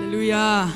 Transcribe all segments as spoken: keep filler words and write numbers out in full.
Halleluiah.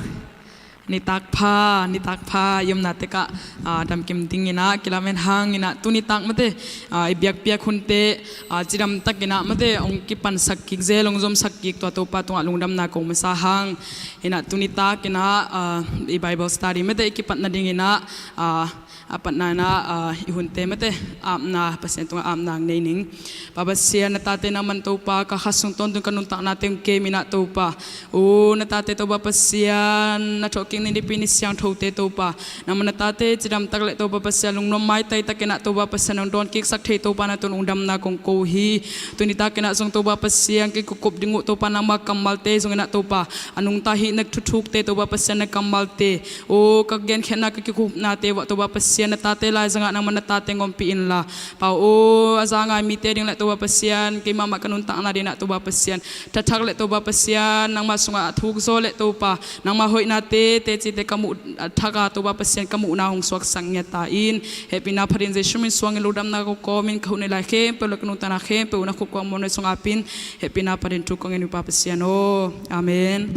Nitak pha, nitak pha, i omna tekah, ah, damkim dinginah kilamen hanginah tuni tak mate, ah, i biakpiak hunte, ah, cidamtakinah mate hong kipansak kik zel, hong zomsak kik tua Topa tungah lungdamna kong masa hang. Inah tuni takinah, ah, i Bible study mate i kipat nadinginah, ah, a patna inah, ah, i hunte mate apna, Pasian tungah apna nei ning. Pa Pasian, na tate nangman Topa ka kha sung tawntung ka nuntaknate hong keminah Topa. O na tate Topa Pasian, na thawhkik ni nipi ni siangthote Topa, nangman na tate cidamtak le Topa Pasian lungnuam maitaitakinah Topa Pasian hong dawnkiksak thei Topa na tun lungdamna kong ko hi. Tuni takinah zong Topa Pasian kikukup ding uh Topa nangma kammalte zonginah Topa a nungta hih na thuthukte Topa Pasian na kammalte, o ka genkhiatna ka kikhupnate vah Topa Pasian na tate laizangah nangman na tate ngompih inla. Pa o, a za ngai mite ding le Topa Pasian, keimahmah ka nuntakna dinah Topa Pasian, thathak le Topa Pasian nangmah sungah a thukzaw le Topa nangmah hoihnate tecite ka muh a thaka Topa Pasian ka muhna hong suaksak ngiat ta in. Hehpihna phatin Jesu min suangin lungdamna ko kawmin ka hun nei lai khempeuh le ka nuntakna khempeuh na khutkuang muan nei sungah apin. Hehpihna phatin thu kong en uh Pa Pasian aw. Amen.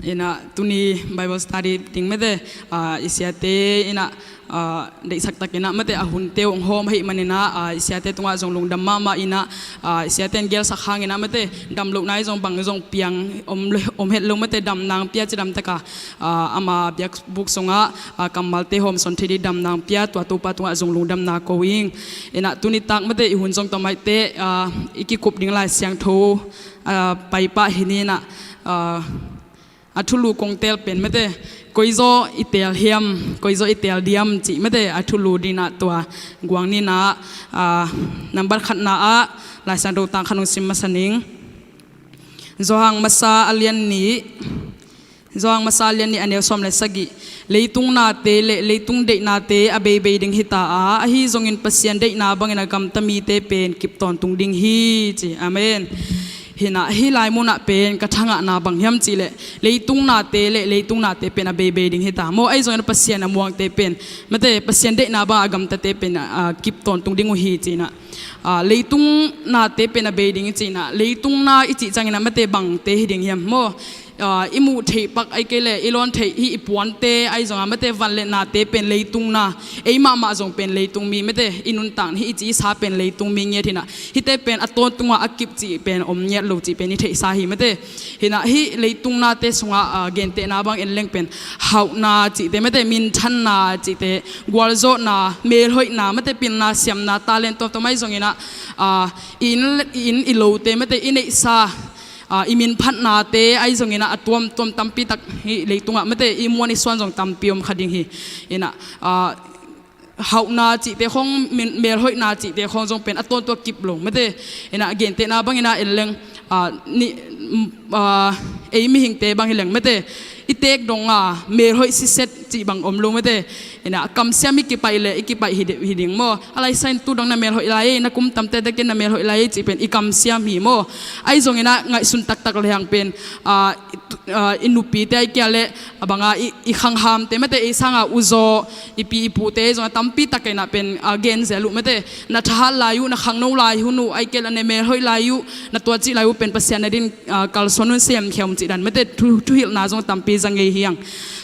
Inah tuni Bible study ding mate, ah, i siate inah, ah, deihsak takinah mate a hunte hong hawm ahih maninah, ah, i siate tungah zong lungdam mahmah inah, ah, i siate in gelsak hanginah mate damlohna i zong bang zong piang om, om het lo mate damnang pia cidamtaka, ah, ama biakbuk sungah, ah, kammalte hawmsawn thei dih damnang pia tua Topa tungah zong lungdamna ko ing. Inah tuni tak mate i hun zong tawh maite, ah, i kikup ding Lai Siangtho, ah, paipah hi ninah, ah, a thulu kong teel pen mate koizaw i teel hiam, koizaw i teel diam cih mate a thulu dinah tua guang ninah, ah, nambat khatna ah Lai Siangtho tang khat hong sim masa ning. Johan masa a lian nih, Johan masa a lian nih a neu sawm le sagih. Leitung nate le leitung deihnate a beibei ding hita a, ahi zongin Pasian deihna bangin a gamta mite pen kip tawntung ding hi ci. Amen. Hinah hih lai munah pen ka thangahna bang hiam cihleh leitung nate le leitung nate pen a beibei ding hita maw, ahi zongin Pasian a muangte pen mate Pasian deihna bang a gamtate pen a, a kip tawntung ding uh hi cinah, a, leitung nate pen a bei ding i cinah, leitung na i cih cianginah mate bangte hi ding hiam maw? Ah, i muh theih pak ai kei le i lawn theih hi i puante ai zongah mate van le nate pen leitung na, ei mahmah zong pen leitung mi mate i nuntak hi i ci i sa pen leitung mi ngiat hinah hite pen a tawntung ah a kip cih pen om ngiat lo cih pen i theihsa hi mate. Hinah hih leitung nate sungah, ah, gentehna bang en leng pen hauhna cihte mate, minthanna cihte, gualzawhna, melhoihna mate, pilna siamna, talent tuamtuam ai zonginah, ah, i inn, i inn i lote mate i neihsa, ah, i minphatnate ai zonginah a tuamtuam tampi tak hih leitungah mate i muan i suan zong tampi om kha ding hi. Inah, ah, hauhna cihte khawng, min, melhoihna cihte khawng zong pen a tawntung a kip lo mate. Inah gentehna banginah en leng, ah, ni, mm, ah, ei mihingte bang hi leng mate i teek dong a melhoih siset cih bang om lo mate. Inah kamsiam i kipaih le i kipaih hi, hi ding maw? A laisa in tu dong na melhoih lai ei, na kum tamte dekin na melhoih lai ei cih pen i kamsiam hi maw? Ai zonginah ngaihsun taktak lehang pen, ah, i, ah, i nupite ai kia le a banga i, i khanghamte mate ei sanga uzaw i pi i pute zong a tampi tak inah pen, ah, genzel uh mate. Na thahat lai uh, na khangno lai hun uh ai kia le na melhoih lai uh, na tua cih lai uh pen Pasian na din, ah, kalsuan un sem khiam cih dan mate thu, thuhilhna zong tampi za ngei hiang.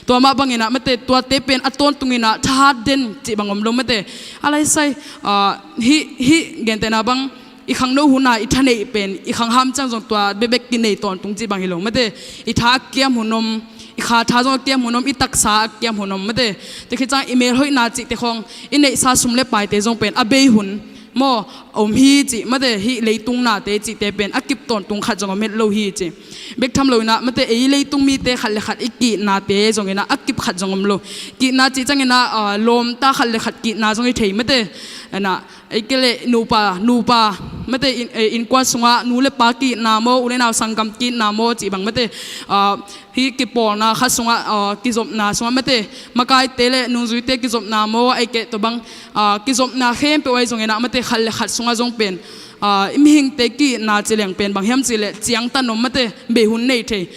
Tua mah banginah mate tuate pen a tawntunginah thahat den cih bang om lo mate. A laisai, ah, hih, hih gentehna bang, i khangno hun a i thaneih pen i khangham ciang zong tua bekbek kinei tawntung cih bang hi lo mate. I tha a kiam hun om, i kha tha zong a kiam hun om, i taksa a kiam hun om mate. Tua khit ciang i melhoihna cihte khawng, i neihsa sum le paite zong pen a bei hun maw, a om hi cih mate. Hih leitung nate cihte pen a kip tawntung khat zong om het lo hi cih. Bek tham lo inah mate, ei leitung mite khat le khat i kihnate zong inah a kip khat zong om lo. Kihna cih ciang inah, ah, lawmta khat le khat kihna zong i thei mate. Inah ei kei le nupa, nupa mate, in, eh, innkuan sungah nu le pa kihna maw, u le nau sanggam kihna maw cih bang mate. Ah, hih kipawlna khat sungah, ah, kizopna sungah mate, makaite le nungzuite kizopna maw, ei kei tua bang, ah, kizopna khempeuh ahi zong inah mate, khat le khat sungah zong pen, ah, i mihingte kihna ci leng pen bang hiam cih leh ciangtan om mate, bei hun nei thei.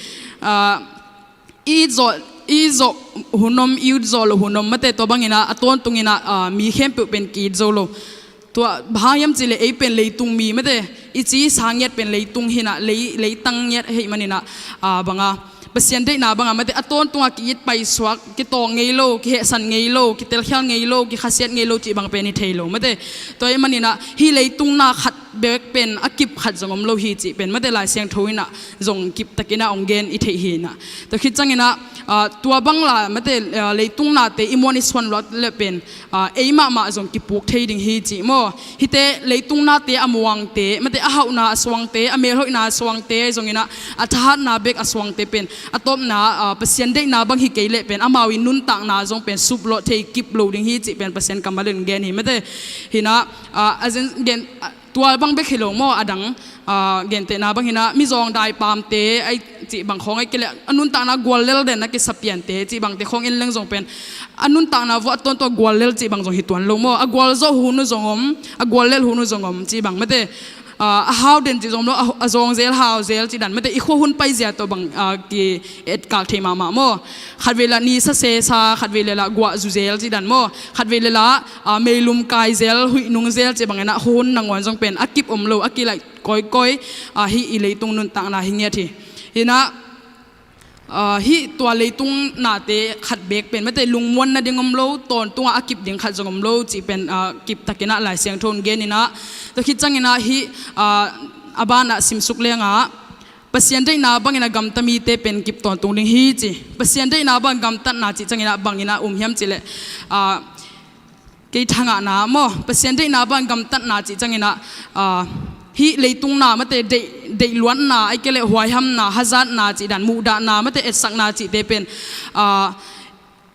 Ah, i zawh, i zawh hun om, i zawh loh hun om mate, tua bang inah a tawntung inah, ah, mi khempeuh pen ki-it zo lo. Tua bang hang hiam cih leh ei pen leitung mi mate, i ci i sa ngiat pen leitung hi inah, lei, leitang ngiat ahih man inah, ah, bang a, Pasian deihna bang a mate, a tawntung a ki-it paisuak, kitawng ngei lo, kihehsan ngei lo, kitelkhial ngei lo, kikhasiat ngei lo cih bang pen i thei lo mate. Tua ahih man inah hih leitung na khat bek pen a kip khat zong om lo hi cih pen mate, Lai Siangtho inah zong kip tak inah hong gen i theih hi inah. Tua khit ciang inah, ah, tua bang la mate, ah, leitung nate i muan i suan luat le pen, ah, ei mahmah zong kipuk thei ding hi cih maw. Hihte leitung nate a muangte mate, a hauhna a suangte, a melhoihna a suangte ahi zong inah, a thahatna bek a suangte pen a tawpna, ah, Pasian deihna bang hi kei leh pen amau i nuntakna zong pen suplawh thei kip lo ding hi cih pen Pasian kammal in gen hi mate. Hi inah, ah, a zen gen, ah, tua bang bek hi lo maw, a dang, ah, gentehna bang hi inah mizawng daipamte ahi cih bang khawng ahi kei leh a nuntakna guallel den a kisa piante cih bangte khawng en leng zong pen a nuntakna vuah a tawntung a guallel cih bang zong hi tuan lo maw. A gualzawh hun uh zong om, a guallel hun uh zong om cih bang mate. Ah, a hau den cih zong om lo, a, a zawng zel hau zel cih dan mate, i khua hun paizia tawh bang, ah, ki-etkak thei mahmah maw. Khatvei lah ni sa se sa, khatvei lah guah zu zel cih dan maw. Khatvei lah, ah, meilum kai zel, huih nung zel cih bang inah hun nangawn zong pen a kip om lo, a kilaih kawikawi, ah, hih i leitung nuntakna hi ngiat hi. Hi inah, ah, hih tua leitung nate khat bek pen mate, lungmuan nading om lo, tawntungah a kip ding khat zong om lo cih pen, ah, kip tak inah Lai Siangtho in gen inah. Tua khit ciang inah hih, ah, a banah simsuk lengah Pasian deihna bang inah gamta mite pen kip tawntung ding hi ci. Pasian deihna bang gamtatna cih ciang inah bang inah um hiam cih leh, ah, kei thangahna maw, Pasian deihna bang gamtatna cih ciang inah, ah, hih leitung na mate, deih, deihluatna ahi kei leh huaihamna, hazatna cih dan, muhdahna mate, etsakna cihte pen, ah,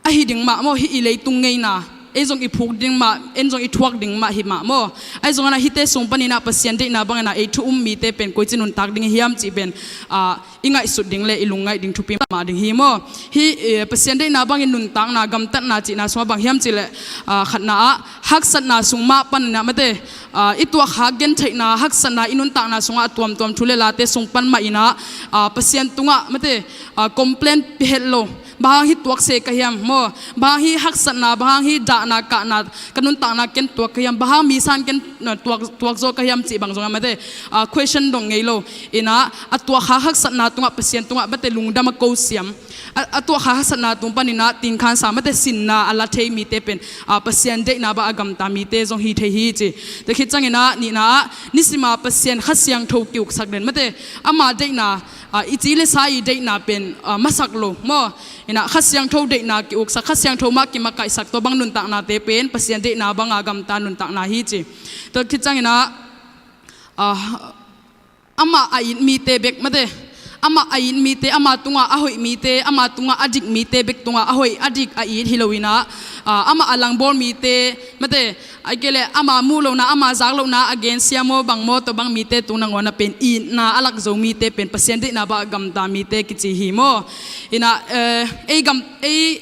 ahi ding mah maw, hih i leitung ngeina, ei zong i phuk ding mah, en zong i thuak ding mah hi mah maw. Ahi zong inah hihte sung pan inah Pasian deihna bang inah ei thu um mite pen koici nuntak ding hiam cih pen, ah, i ngaihsut ding le i lungngaih ding thupi mahmah ding hi maw. Hih, eh, Pasian deihna bangin nuntakna, gamtatna cihna sungah bang hiam cih leh, ah, khatna ah haksatna sung mah pan inah mate, ah, i tuakhak gentheihna, haksatna i nuntakna sungah a tuamtuam thu le late sung pan mah inah, ah, Pasian tungah mate, ah, complain pia het lo. Bang hang hih tuak se ka hiam maw? Bang hang hih haksatna, bang hang hih dahna, kahna ka nuntakna ken tuak ka hiam? Bang hang mi san ken, ah, tuak, tuak zaw ka hiam cih bang zong a mate, ah, question dong ngei lo. Inah, a tuakhak haksatna tungah, Pasian tungah mate lungdam a ko siam. A, a tuakhak haksatna tung pan inah, tingkhansa mate sinna a la thei mite pen, ah, Pasian deihna bang a gamta mite zong hi thei hi ci. Tua khit ciang inah, nihna ah, nisima Pasian Kha Siangtho ki-uksak den mate, ama deihna, ah, i ci le sa i deihna pen, ah, masak lo maw. Inah Kha Siangtho deihna ki-uksak, Kha Siangtho mah kimakaihsak, tua bang nuntaknate pen Pasian deihna bang a gamta nuntakna hi ci. Tua khit ciang inah, ah, amah a it mite bek mate, amah a it mite, ama tungah a hoih mite, ama tungah a dik mite bek tungah a hoih a dik a it hi lo inah, ah, amah a langbawl mite mate, ahi kei leh ama muh lohna, ama zak lohna a gensia maw, bang maw, tua bang mite tung nangawn a pen itna a lak zo mite pen Pasian deihna bang a gamta mite kici hi maw. Inah, eh, ei gam, ei,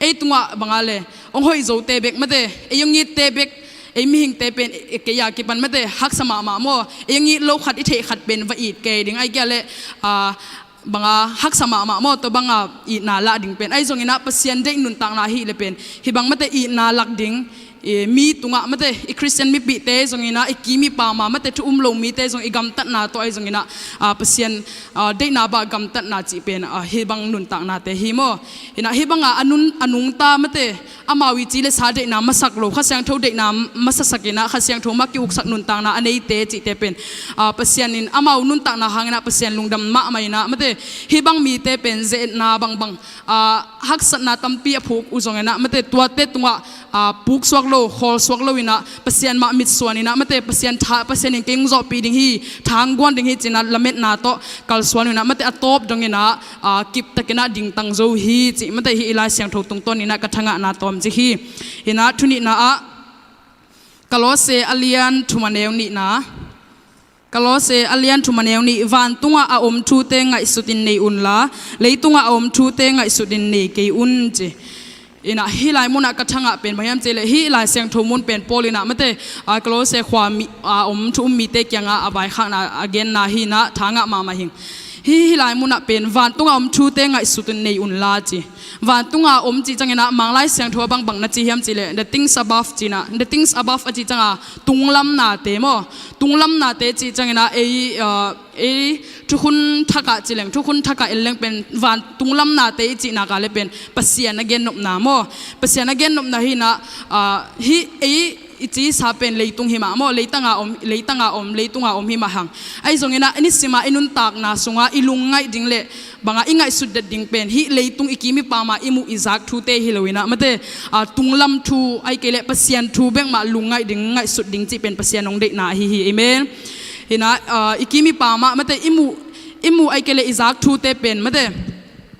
ei tungah bang a le hong hoih zote bek mate, ei hong itte bek, ei mihingte pen, eh, kei a kipan mate haksa mahmah maw. Ei hong it lo khat, i theih khat pen va it kei ding, ahi kei leh, ah, bang a haksa mahmah maw, tua bang a itna lah ding pen. Ahi zong inah Pasian deih nuntakna hi le pen hih bang mate itna lak ding, i mi tungah mate, i Khristian mipihte zong inah, i kim i pam ah mate, thu um lo mite zong i gamtatna tawh ahi zong inah, ah, Pasian, ah, deihna bang gamtatna cih pen, ah, hih bang nuntaknate hi maw. Inah hih bangah a nun, a nungta mate, amau i ci le sa deihna masak lo, Kha Siangtho deihna masasak inah, Kha Siangtho mah ki-uksak nuntakna a neite cihte pen, ah, Pasian in amau nuntakna hang inah Pasian lungdam mahmah inah mate, hih bang mite pen ze-etna bangbang, ah, haksatna tampi a phuk uh zong inah mate, tuate tungah, ah, puksuak lo, khawlsuak lo inah, Pasian mah mitsuan inah mate, Pasian tha, Pasian in kei hong zawhpih ding hi, tha hong guan ding hi ci inah lametna tawh kalsuan inah mate, a tawp dong inah, ah, kiptak inah dingtang zo hi cih mate, hih i Lai Siangtho tungtawn inah ka thangahna tawmcik hi. Inah thunihna ah Kolose a lian thum a neu nihna, Kolose a lian thum a neu nih, vantungah a om thute ngaihsutin nei unla, leitungah a om thute ngaihsutin nei kei un ci. Inah hih lai munah ka thangah pen bang hiam cih leh, hih Lai Siangtho mun pen Paul inah mate, ah, Kolose khua mi, ah, om thu um mite kiangah a vaikhakna a genna hi inah thangah mahmah hing. Hih, hih lai munah pen vantungah om thute ngaihsutin nei unla ci. Vantungah om cih ciang inah Manglai Siangtho ah bangbang na ci hiam cih leh, the things above ci inah, the things above a cih ciangah tunglam nate maw. Tunglam nate cih ciang inah ei, ah, ei thukhun thakah ci leng, thukhun thakah en leng pen van tunglam nate i cihna ka le pen Pasian a gennopna maw. Pasian a gennopna hi inah, ah, hih ei i ci sa pen leitung hi mah maw, leitangah om, leitangah om, leitungah om hi mah hang. Ahi zong inah i nisimah i nuntakna sungah i lungngaih ding le bangah i ngaihsut det ding pen hih leitung i kim i pam ah i muh i zak thute hi lo inah mate, ah, tunglam thu, ahih kei leh Pasian thu bek mah lungngaih ding, ngaihsut ding cih pen Pasian hong deihna ahi hi. Amen. Inah, ah, i kim i pam ah mate, i muh, i muh ahih kei leh i zak thute pen mate,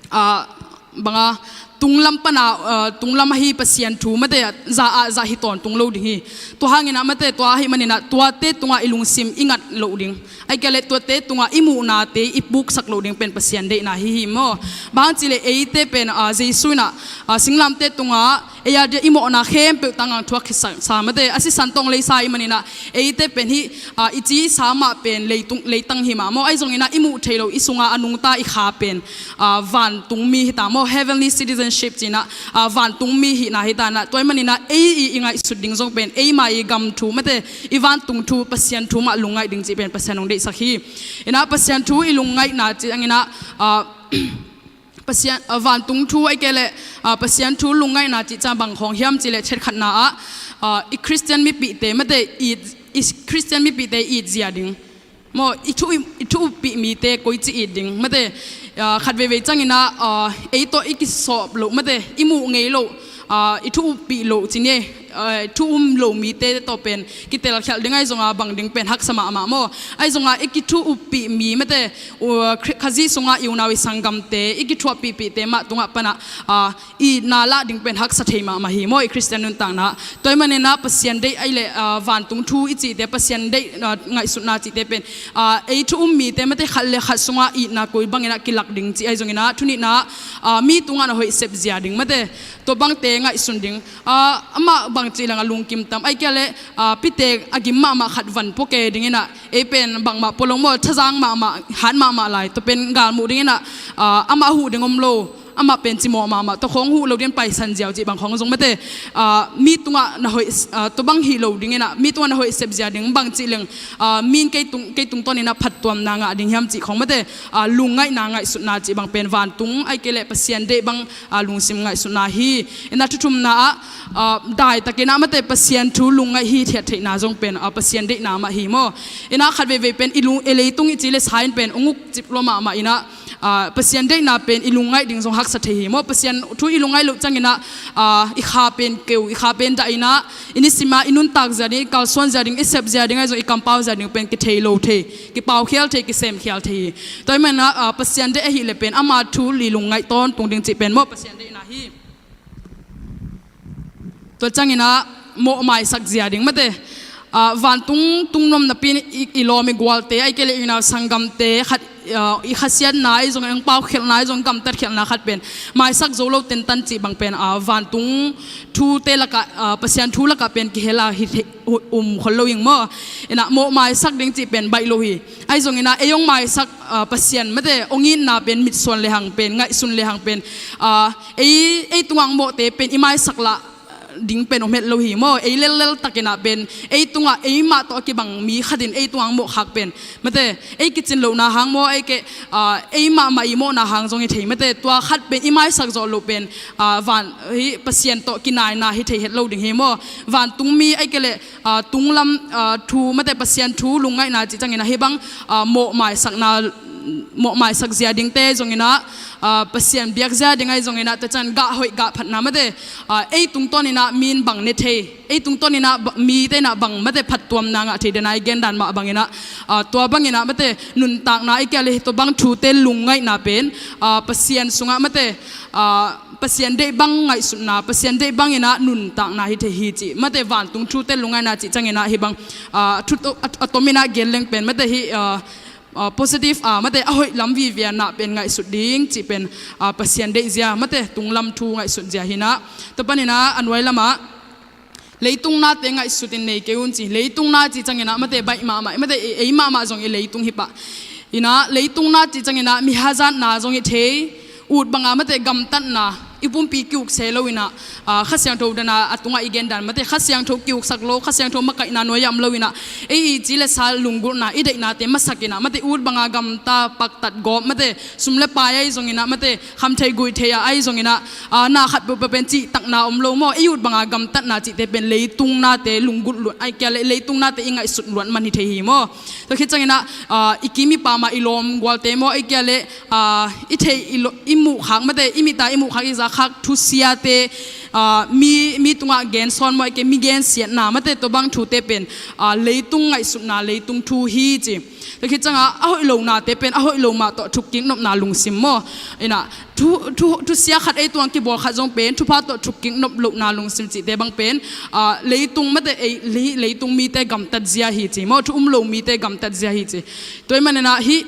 ah, bangah tunglam pana, ah, tunglam ahi Pasian thu mate, za ah za hi tawntung lo ding hi. Tua hang inah mate, tua ahih man inah tuate tungah i lungsim i ngat loh ding, ahih kei leh tuate tungah i muhnate i puksak loh ding pen Pasian deihna hi hi maw. Bang cih leh eite pen, ah, Jesu inah, ah, singlamteh tungah ei a dia i mawhna khempeuh tang hong thuak khit sa, sa mate, a sisan tawh hong leisa ahih man inah eite pen hih, ah, i ci sa mah pen leitung, leitang hi mah maw. Ahi zong inah i muh theih loh i sungah a nungta i kha pen, ah, vantungmi hi ta maw, heavenly citizenship ci inah, ah, vantungmi hihna hi ta inah, tua ahih man inah ei i, i ngaihsut ding zong pen eima i gam thu mate, i vantung thu, Pasian thu mah lungngaih ding cih pen Pasian hong deihsak hi. Inah Pasian thu i lungngaihna cih ciang inah, ah, Pasian, ah, vantung thu ahih kei leh, ah, Pasian thu lungngaihna cih ciang bang khawng hiam cih leh, khat khatna ah, ah, i Khristian mipihte mate, i, i Khristian mipihte i it zia ding maw, i thu, i thu uppih mite koici it ding mate, ah, khat veivei ciang inah, ah, ei tawh i kisawp loh mate, i muh ngei loh, ah, i thu uppih loh ci ni, ah, thu um lo mite tawh pen kitelkhialh ding ahi zongah bang ding pen haksa mahmah maw. Ahi zongah i kithu uppih mi mate, uh, Khri-, Khazih sungah i unau i sanggamte, i kithuahpihpihte mah tungah panah, ah, i itna lah ding pen haksa thei mahmah hi maw, i Khristian nuntakna. Tua ahih man inah Pasian deih ahih leh, ah, vantung thu i cihte, Pasian deih, ah, ngaihsutna cihte pen, ah, ei thu um mite mate khat le khat sungah itna koi bang inah kilak ding cih ahi zong inah, thunihna, ah, mi tungah na hoih sep zia ding mate, tua bangte ngaihsun ding. Ah, amah bang cih leng a lungkim tam, ahih kei leh, ah, pitek a gim mahmah khat van pua kei ding inah, ei pen bangmah pua lo maw, thazang mahmah, hat mahmah lai, tua pen galmuh ding inah, ah, amah a huh ding om lo, amah pen cimawh mahmah, tua khawng huh lo ding in paisan ziau cih bang khawng zong mate, ah, mi tungah na hoih, ah, tua bang hi lo ding inah, mi tungah na hoih sep zia ding bang cih leng, ah, mi in kei tung, kei tungtawn inah phattuamna ngah ding hiam cih khawng mate, ah, lungngaihna ngaihsutna cih bang pen vantung ahih kei leh Pasian deih bang, ah, lungsim ngaihsutna hi. Inah thuthumna ah, ah, daitak inah mate Pasian thu lungngaih hithiat theihna zong pen, ah, Pasian deihna mah hi maw. Inah khat veivei pen i lung, i leitung i ci le sa in pen hong ukcip lua mahmah inah, ah, Pasian deihna pen i lungngaih ding zong haksa thei hi maw. Pasian thu i lungngaih loh ciang inah, ah, i kha pen keu, i kha pen dah inah, i nisim ah i nuntak zia ding, i kalsuan zia ding, i sep zia ding ahi zong i kampau zia ding pen kithei lo thei, kipaukhial thei, kisemkhial thei hi. Tua ahih man inah, ah, Pasian deih ahih leh pen ama thu i lungngaih tawntung ding cih pen maw Pasian deihna hi. Tua ciang inah mawhmaisak zia ding mate, ah, vantung tungnuam napi in i, i lawm i gualte, ahih kei leh i unau sanggamte khat, ah, i khasiatna ahi zong, i hong paukhialhna ahi zong, gamtatkhialhna khat pen maisak zo lo tentan cih bang pen, ah, vantung thute lakah, ah, Pasian thu lakah pen kihel a hi thei, um khol lo ing maw. Inah mawhmaisak ding cih pen baih lo hi. Ahi zong inah ei hong maisak, ah, Pasian mate hong itna pen mitsuan lehang pen, ngaihsun lehang pen, ah, ei, ei tungah hong mawhte pen i maisak lah, ding pen om het lo hi maw. Ei lellel takinah pen ei tungah eimah tawh a kibang mi khatin ei tungah mawhkhak pen mate ei kicin lohna hang maw, ei ke, ah, eimah mah i mawhna hang zong hi thei mate. Tua khat pen i maisak zawh loh pen, ah, van hi Pasian tawh kinaina hi thei het lo ding hi maw. Vantungmi ei ke leh, ah, tunglam, ah, thu mate Pasian thu lungngaihna cih cianginah hih bang, ah, mawhmaisakna mawhmaisak zia dingte zonginah, ah, Pasian biak zia ding ahi zonginah techan gah hoih gah phatna mate, ah, ei tungtawninah min bang ne thei, ei tungtawninah ba- mite inah bang mate phattuamna ngah thei dena i gendan mah banginah, ah, tua banginah mate nuntakna i kia le tua bang thute lungngaihna pen, ah, Pasian sungah mate, ah, Pasian deih bang ngaihsutna, Pasian deih banginah nuntakna hi thei hi cih mate vantung thute lungngaihna cih cianginah hih bang, ah, thu to- a, a tominah gen leng pen mate hih, ah, ah, positive, ah, mate a hoih lam vivianah pen ngaihsut ding cih pen, ah, Pasian deih zia mate tunglam thu ngaihsut zia hinah. Tua paninah a nuai lamah leitung nate ngaihsutin nei kei un ci. Leitung na cih cianginah mate baih mahmah mate ei, ei mahmah zong i leitung hi pah. Inah leitung na cih cianginah mi hazatna zong i thei, ut banga mate gamtatna i pumpi kiuk se loinah, ah, Kha Siangtho dana a tungah i gendan mate Kha Siangtho kiuksak lo, Kha Siangtho makaihna nuai-ah om loinah ei i ci le sa lunggulhna i deihnate masakinah mate ut banga gamta paktat gawp mate sum le pai ahi zonginah mate khamthei guihthei ah ahi zonginah, ah, na khat peuhpeuh pen cihtakna om lo maw. Ei ut banga gamtatna cihte pen leitung nate lunggulh luat ai kia le leitung nate i ngaihsut luat man hi thei hi maw. Tua khit cianginah, ah, i kim i pam ah i lawm gualte maw ei kia le, ah, i theih i, lo- i muhkhak mate i mita i muhkhak i zakhak thusiate, ah, mi, mi tungah gensawn maw ei ke mi gensiatna mate tua bang thute pen, ah, leitung ngaihsutna leitung thu hi ci. Tua khit ciangah a hoih lonate pen a hoih lo mah tawh thukkik nopna lungsim maw. Inah thu, thu, thusia khat ei tuang kibawl khat zong pen thupha tawh thukkik nop lohna lungsim cihte bang pen, ah, leitung mate ei, lei- leitung mite gamtat zia hi ci maw, thu um lo mite gamtat zia hi ci. Tua i maninah hih,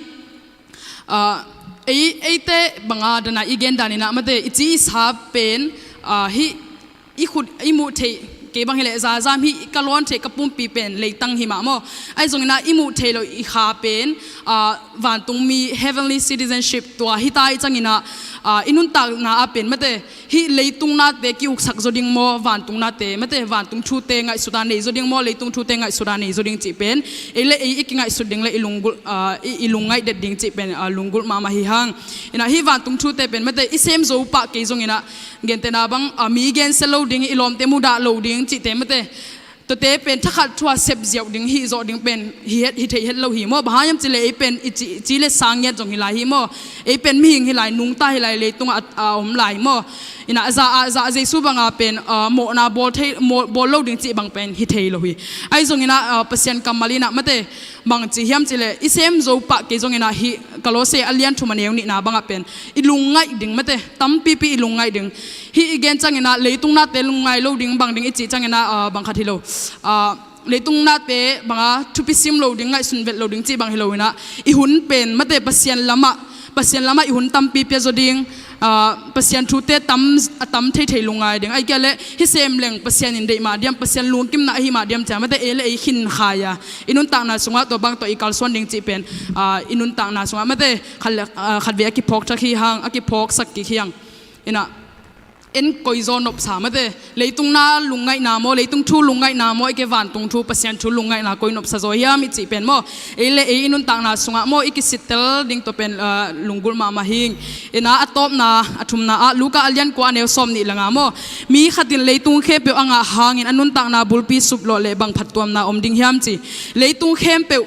ah, ei, eite banga dana i gendaninah mate i ci i sa pen, ah, hih i khut i muh theih kei bang hileh zazam hih ka lawn theih ka pumpi pen leitang hi mah maw. Ahi zonginah i muh theih loh i kha pen, ah, vantungmi heavenly citizenship tua hita i cianginah, ah, i nuntakna ah pen mate hih leitung nate kiuksak zaw ding maw, vantung nate mate vantung thute ngaihsuta nei zaw ding maw, leitung thute ngaihsuta nei zaw ding cih pen ei le ei i kingaihsut ding le i lunggulh, ah, i, i lungngaih det ding cih pen, ah, lunggulh mahmah hi hang. Inah hih vantung thute pen mate i sem zo pah kei zonginah gentehna bang, ah, mi gensia lo ding, i lawmte mudah lo ding cihte mate tuate pen thakhat thu-a sep ziau ding hih zawh ding pen hi het, hi thei het lo hi maw. Bang hang hiam cileh ei pen i ci, ci le sa ngiat zong hi lai hi maw. Ei pen mihing hi lai, nungta hi lai, leitungah a, a om lai maw. Inah a zah, a zah Jesu banga pen, ah, mawhna bawl thei, maw- bawl lo ding cih bang pen hi thei lo hi. Ahi zonginah, ah, Pasian kammal inah mate bang ci hiam cileh i sem zo pah kei zonginah hih Kolose a lian thum a neu nihna bangah pen i lungngaih ding mate tampipi i lungngaih ding. Hih i gen cianginah leitung nate lungngai lo ding bang ding i cih cianginah, ah, bang khat hi lo. Ah, leitung nate banga thupi sim lo ding, ngaihsun vet lo ding cih bang hi loinah i hun pen mate Pasian lamah, Pasian lamah i hun tampi pia zaw ding, ah, Pasian thute tam, a tam theithei lungngai ding. Ai kia le hih sem leng Pasian in deih mah diam, Pasian lungkimna ahi mah diam cia mate ei le ei khin khai a i nuntakna sungah tua bang tawh i kalsuan ding cih pen, ah, i nuntakna sungah mate khat le, ah, khatvei a kiphawk thak hi hang, a kiphawksak kik hi hang. Inah en koi zaw nopsa mate, leitung na lungngaihna maw, leitung thu lungngaihna maw, ei ke vantung thu, Pasian thu lungngaihna koi nopsa zaw hiam i cih pen maw. Ei le ei i nuntakna sungah maw i kisittel ding tua pen, ah, lunggulh mahmah hing. Inah a tawpna a thumna ah Luka a lian kua a neu sawm nih langa maw, mi khatin leitung khempeuh a ngah hangin a nuntakna bulpi suplawh leh bang phattuamna om ding hiam ci. Leitung khempeuh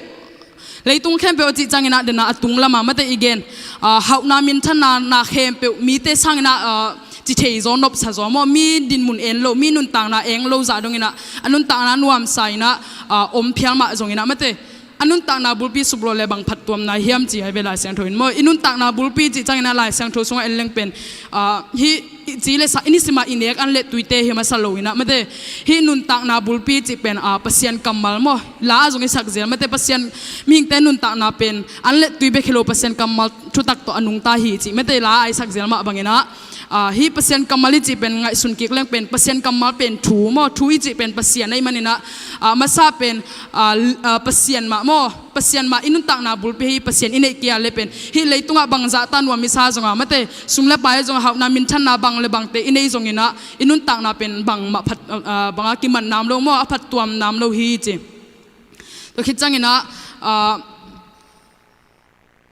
Leitung khempeuh a cih cianginah dena a tung lamah mate i gen, ah, hauhna minthanna na khempeuh mite sanginah, ah, ci thei zaw nopsa zaw maw, mi dinmun en lo, mi nuntakna eng lo zah donginah a nuntakna nuamsa inah, ah, om phial mah zonginah mate a nuntakna bulpi suplawh le bang phattuamna hiam ci ai ve Lai Siangtho in maw. I nuntakna bulpi cih cianginah Lai Siangtho sungah en leng pen, ah, hih i ci le sa i nisimah i nek an le tuite hi masa loinah mate hih nuntakna bulpi cih pen, ah, Pasian kammal maw. La a zong i sak zel mate Pasian mihingte nuntakna pen an le tui bek hi lo Pasian kammal thutak tawh a nungta hi cih mate la a i sak zel mah banginah, Ah, hih Pasian kammal i cih pen ngaihsun kik leng pen Pasian kammal pen thu maw, thu i cih pen Pasian ahih maninah, ah, masa pen, ah, l-, ah, Pasian mah maw, Pasian mah i nuntakna bulpi hi. Pasian i neih kei a le pen hih leitungah bangzah ta nuam i sa zongah mate, sum le pai zongah hauhna minthanna bang le bangte i nei zonginah i nuntakna pen bangmah phat, ah, banga kiman nam lo maw, a phattuam nam lo hi ci. Tua khit cianginah, ah,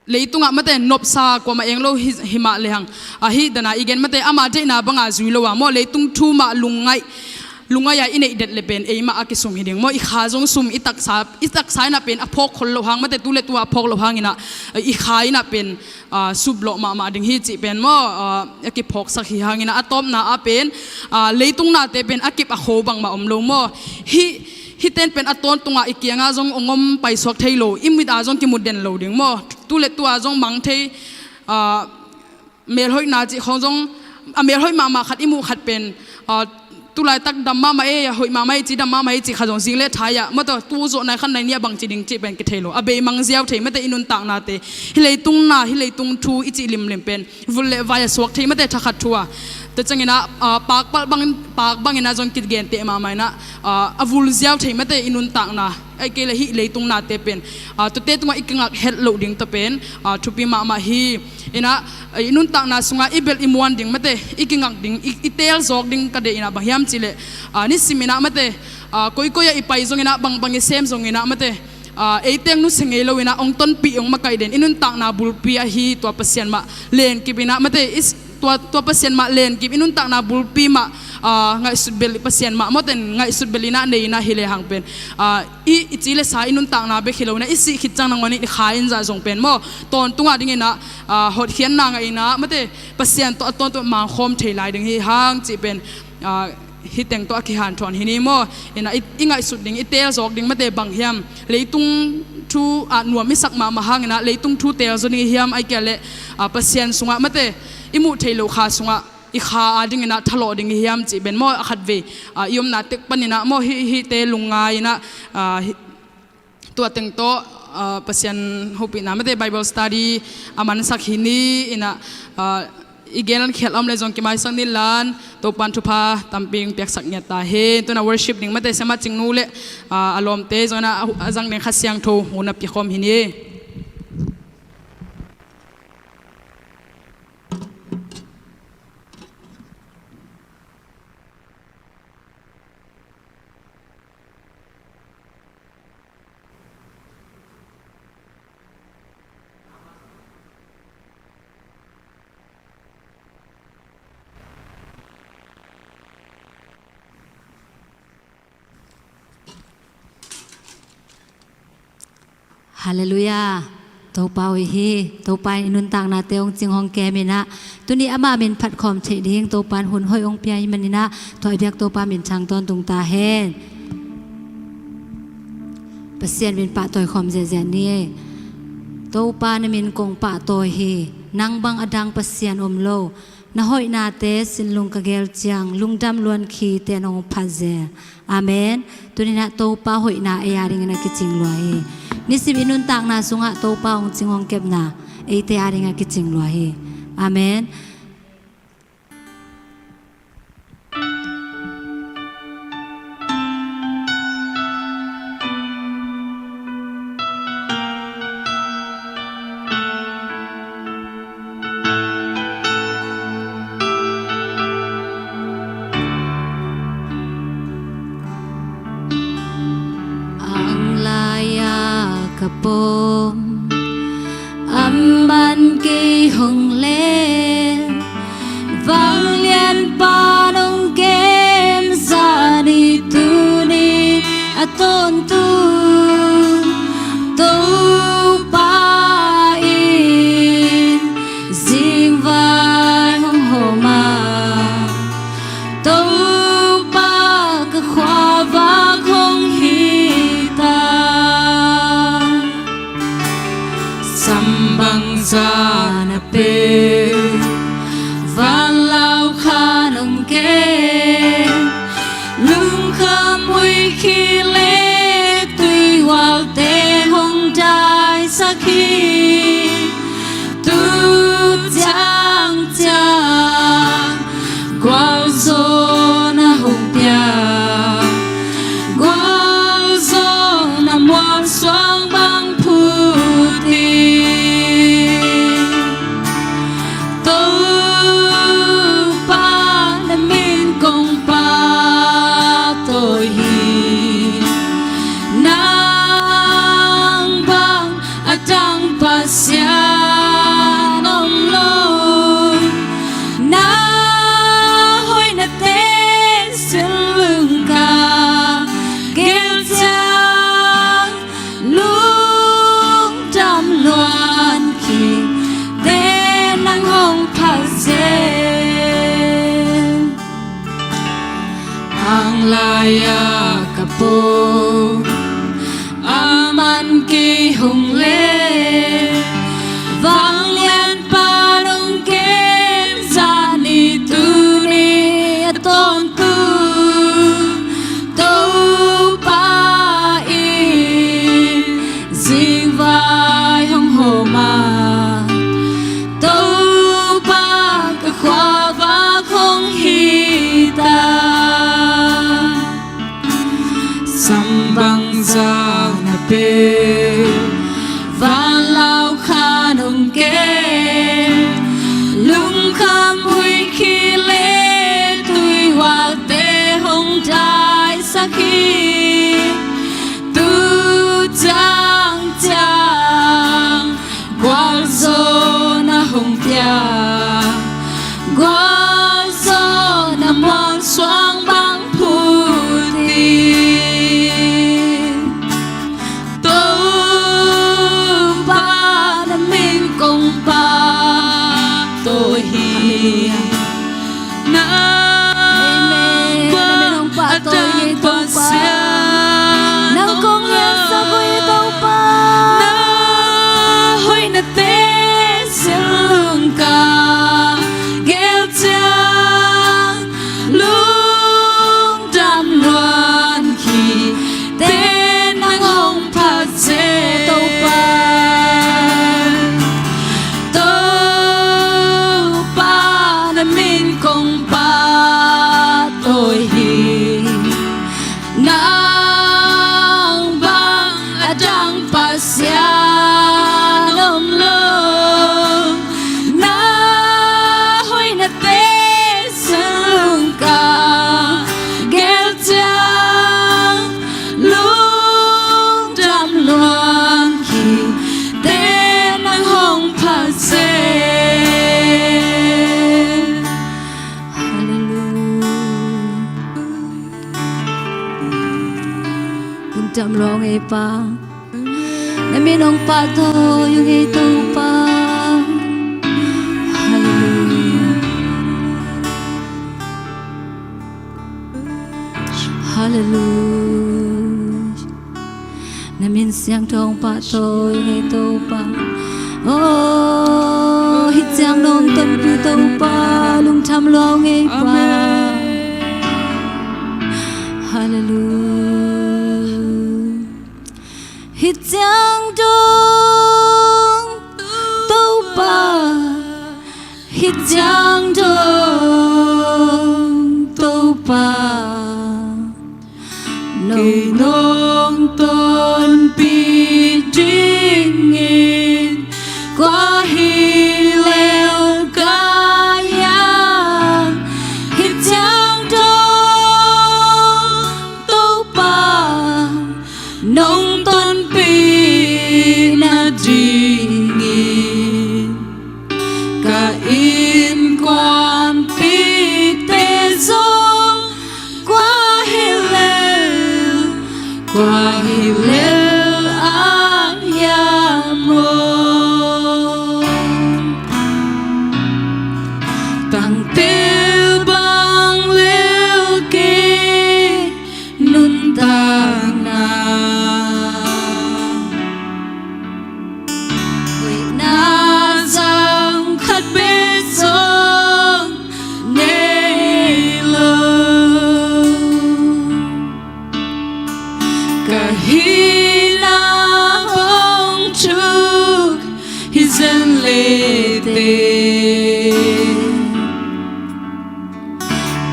leitungah mate nopsa kuamah eng lo hi, hi mah lehang, ah, hih dana i gen mate ama deihna banga zui lo a maw, leitung thu mah lungngaih, lungngaih a i neih det le pen eimah a kisum hi ding maw. I kha zong sum, i taksa, i taksa inah pen a phawk khol loh hang mate, tu le tu a phawk loh hanginah, ah, i kha inah pen, ah, suplawh mahmah ding hi cih pen maw, ah, a kiphawksak hi hanginah a tawpna ah pen, ah, leitung nate pen a kip a kho bangmah om lo maw. Hih, hih ten pen a tawntungah i kiangah zong ong om paisuak thei lo, i mit ah zong kimu den lo ding maw. Tu le tu a zong mang thei, ah, melhoihna cih khawng zong a melhoih mahmah khat i muh khat pen, ah, tulaitak dam mahmah e, a hoih mahmah e ci, dam mahmah e ci khat zong zing le thai ah mate, tu zawh nai khan nai ni a bangci ding cih pen kithei lo. A beimang ziau thei mate i nuntaknate, hih leitung na, hih leitung thu i cih limlim pen vul le vai a suak thei mate, thakhat thu a. Tua cianginah, ah, pakpalh bang, pak banginah zong kigenteh mahmah inah, ah, a vul ziau thei mate i nuntakna. Ahih kei le hih leitung nate pen, ah, tuate tungah i kingak het loh ding tua pen, ah, thupi mahmah hi. Inah, ah, i nuntakna sungah i belh i muan ding mate, i kingak ding, i, i teel zawk ding ka deih inah bang hiam cih leh, ah, nisim inah mate, ah, koikoi ah i pai zonginah, bangbang i sem zonginah mate, ah, eiteng nusia ngei lo inah ong tonpih, ong makaih den i nuntakna bulpi ahi tua Pasian mah lenkip inah mate, i s-, tua, tua Pasian mah lenkip i nuntakna bulpi mah, ah, ngaihsut bel Pasian mah mawten ngaihsut bel inah nei inah hi lehang pen, ah, i, i ci le sa i nuntakna bek hi lo inah i sih khit ciang nangawn in i kha in zah zong pen maw, tawntungah dinginah, ah, hotkhiatna ngah inah mate, Pasian tawh a tawntung mangkhawm thei lai ding hi hang cih pen, ah, hih teng tawh a kihanthawn hi ni maw. Inah i, i ngaihsut ding, i teel zawk ding mate bang hiam, leitung thu ah nuam i sak mahmah hanginah leitung thu teel zaw ding i hiam, ahih kei leh, ah, Pasian sungah mate i muh theih loh kha sungah i kha a dinginah thalawh ding i hiam cih pen maw, a khatvei, ah, i omna tek paninah maw, hih, hihte lungngai inah, ah, hih, tua teng tawh, ah, Pasian hopihna mate Bible study a mansak hi ni. Inah, ah, i gen khial a om le zong kimaisak ni lan, Topan thupha tampi ong piaksak ngiat ta hi. Tuna worship ding mate Siamah Cingnu le, ah, a lawmte zong inah a, a zang ding Kha Siangtho hun a piakhawm hi ni. Halleluiah. Topa hoih hi. Topa in i nuntaknate hong cing hong kem inah, tuni amah min phatkhawm theih ding Topa in hun hoih hong pia ahih maninah, tua i biak Topa minthang tawntung ta hen. Pasian min pahtawi khawm ziahziah ni. Topa, na min kong pahtawi hi. Nang bang a dang Pasian om lo. Na hoihnate sinlung ka gel ciang, lungdam luan khite nong phat zel. Amen. Tuninah Topa hoihna ei a dingin a kicing lua hi. Nisim i nuntakna sungah Topa hong cing hong kepna eite a dingin a kicing lua hi. Amen. Ang lai-a ka pom, amban kei hong lel. lai-ah ka pom, a man kei hong leh, vanglianpa nong kem, zani tuni a tawntung Topa in zingvai hong hawm a, Topa ka khuavak hong hi ta. Sam bangzah na pia, vanlau khan hong kem, lungkham huikhil leh tuihualte hong daisak hi. Tu ciangciang gualzawhna hong pia, gualzawhna mualsuang bang phut in, Topa na min kong pahtawi hi. Amen. Amen. Na min hong pahtawi hi, Topa. Nang kong liansak uh hi, Topa. Na hoihnate zen lungka gel ciang, lungdam luan khit ten nang hong phat seh, Topa. Topa na min kong pahtawi hi. Nang bang a dang Pasian om lo. Na hoihnate zen lungka gel ciang, lungdam luan khit ten nang hong phat seh. Halleluiah. Lungdam lua ung ei Pa. Na min hong pahtawi ung ei Topa. Halleluiah. Halleluiah. Na min siangtho hong pahtawi ung ei Topa. Oh, hih ciang nong tonpih Topa, lungdam lua ung ei Pa. Amen. Halleluiah. Hih ciang dong Topa, hih ciang dong Topa, nong tonpih dingin kua hi lel ka hiam. Hih ciang dong Topa, nong tonpih nadingin ka innkuanpihte zong kua hi lel, kua hi lel a hiam aw. Tangte bang lel kei nuntakna, hoihna zang khat bek zong nei lo. Ka hihna hong thuk hi zen le teh,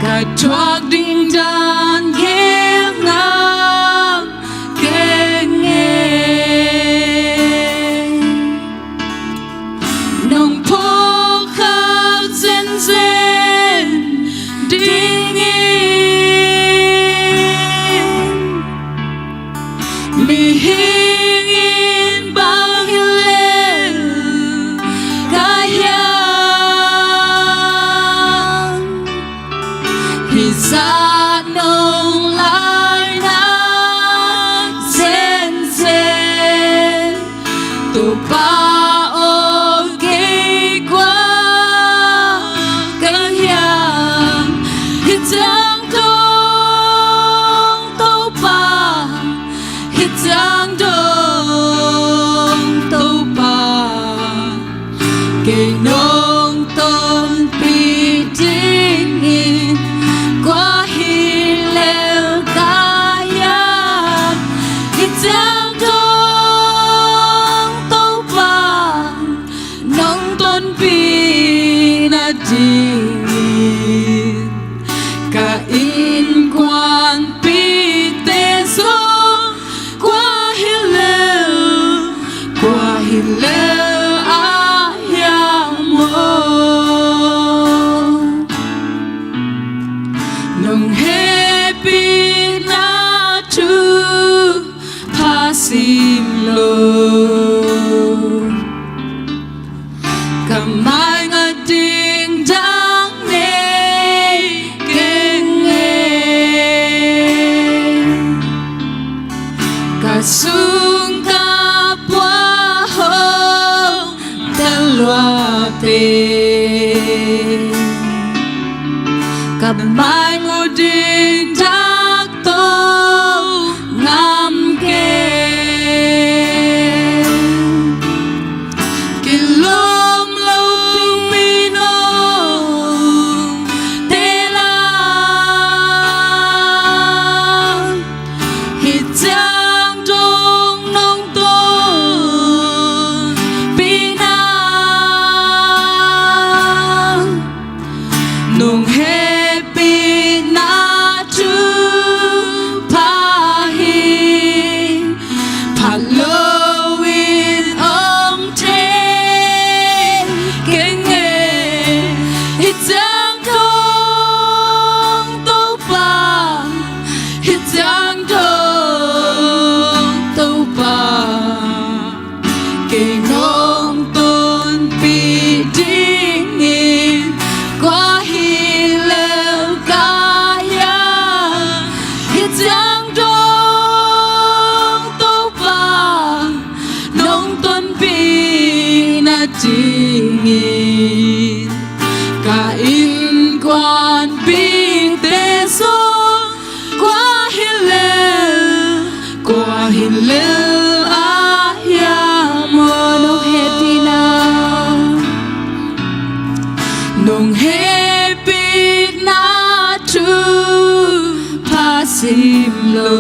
ka thuak ding dan gel ngam keng e. Nong phawk khak zenzen dingin, mihing in bang hi lel ka hiam. Hih zah nong laina zenzen, Topa aw, kei kua ka hiam. Hih ciang dong dingin, ka innkuanpihte zong kua hi lel, kua hi lel a hiam aw. Nong hehpihna thupha sim lo, ka maingat ding dang nei keng e. Ka sung ka pua hong tel lua peuh, ka maingat ding dak to ngam keng. Kilawm lopi nong teel a, hih ciang dong nong tonpih na, nong hehpihna thupha hi, phat loin om thei keng e. Hih ciang dong Topa, hih ciang dong Topa, kei nong tonpih dingin kua hi lel ka hiam? Hih ciang dong Topa, nong tonpih nadingin ka innkuanpihte zong kua hi lel, kua hi lel a hiam aw. Nong hehpihna, nong hehpihna thupha sim lo,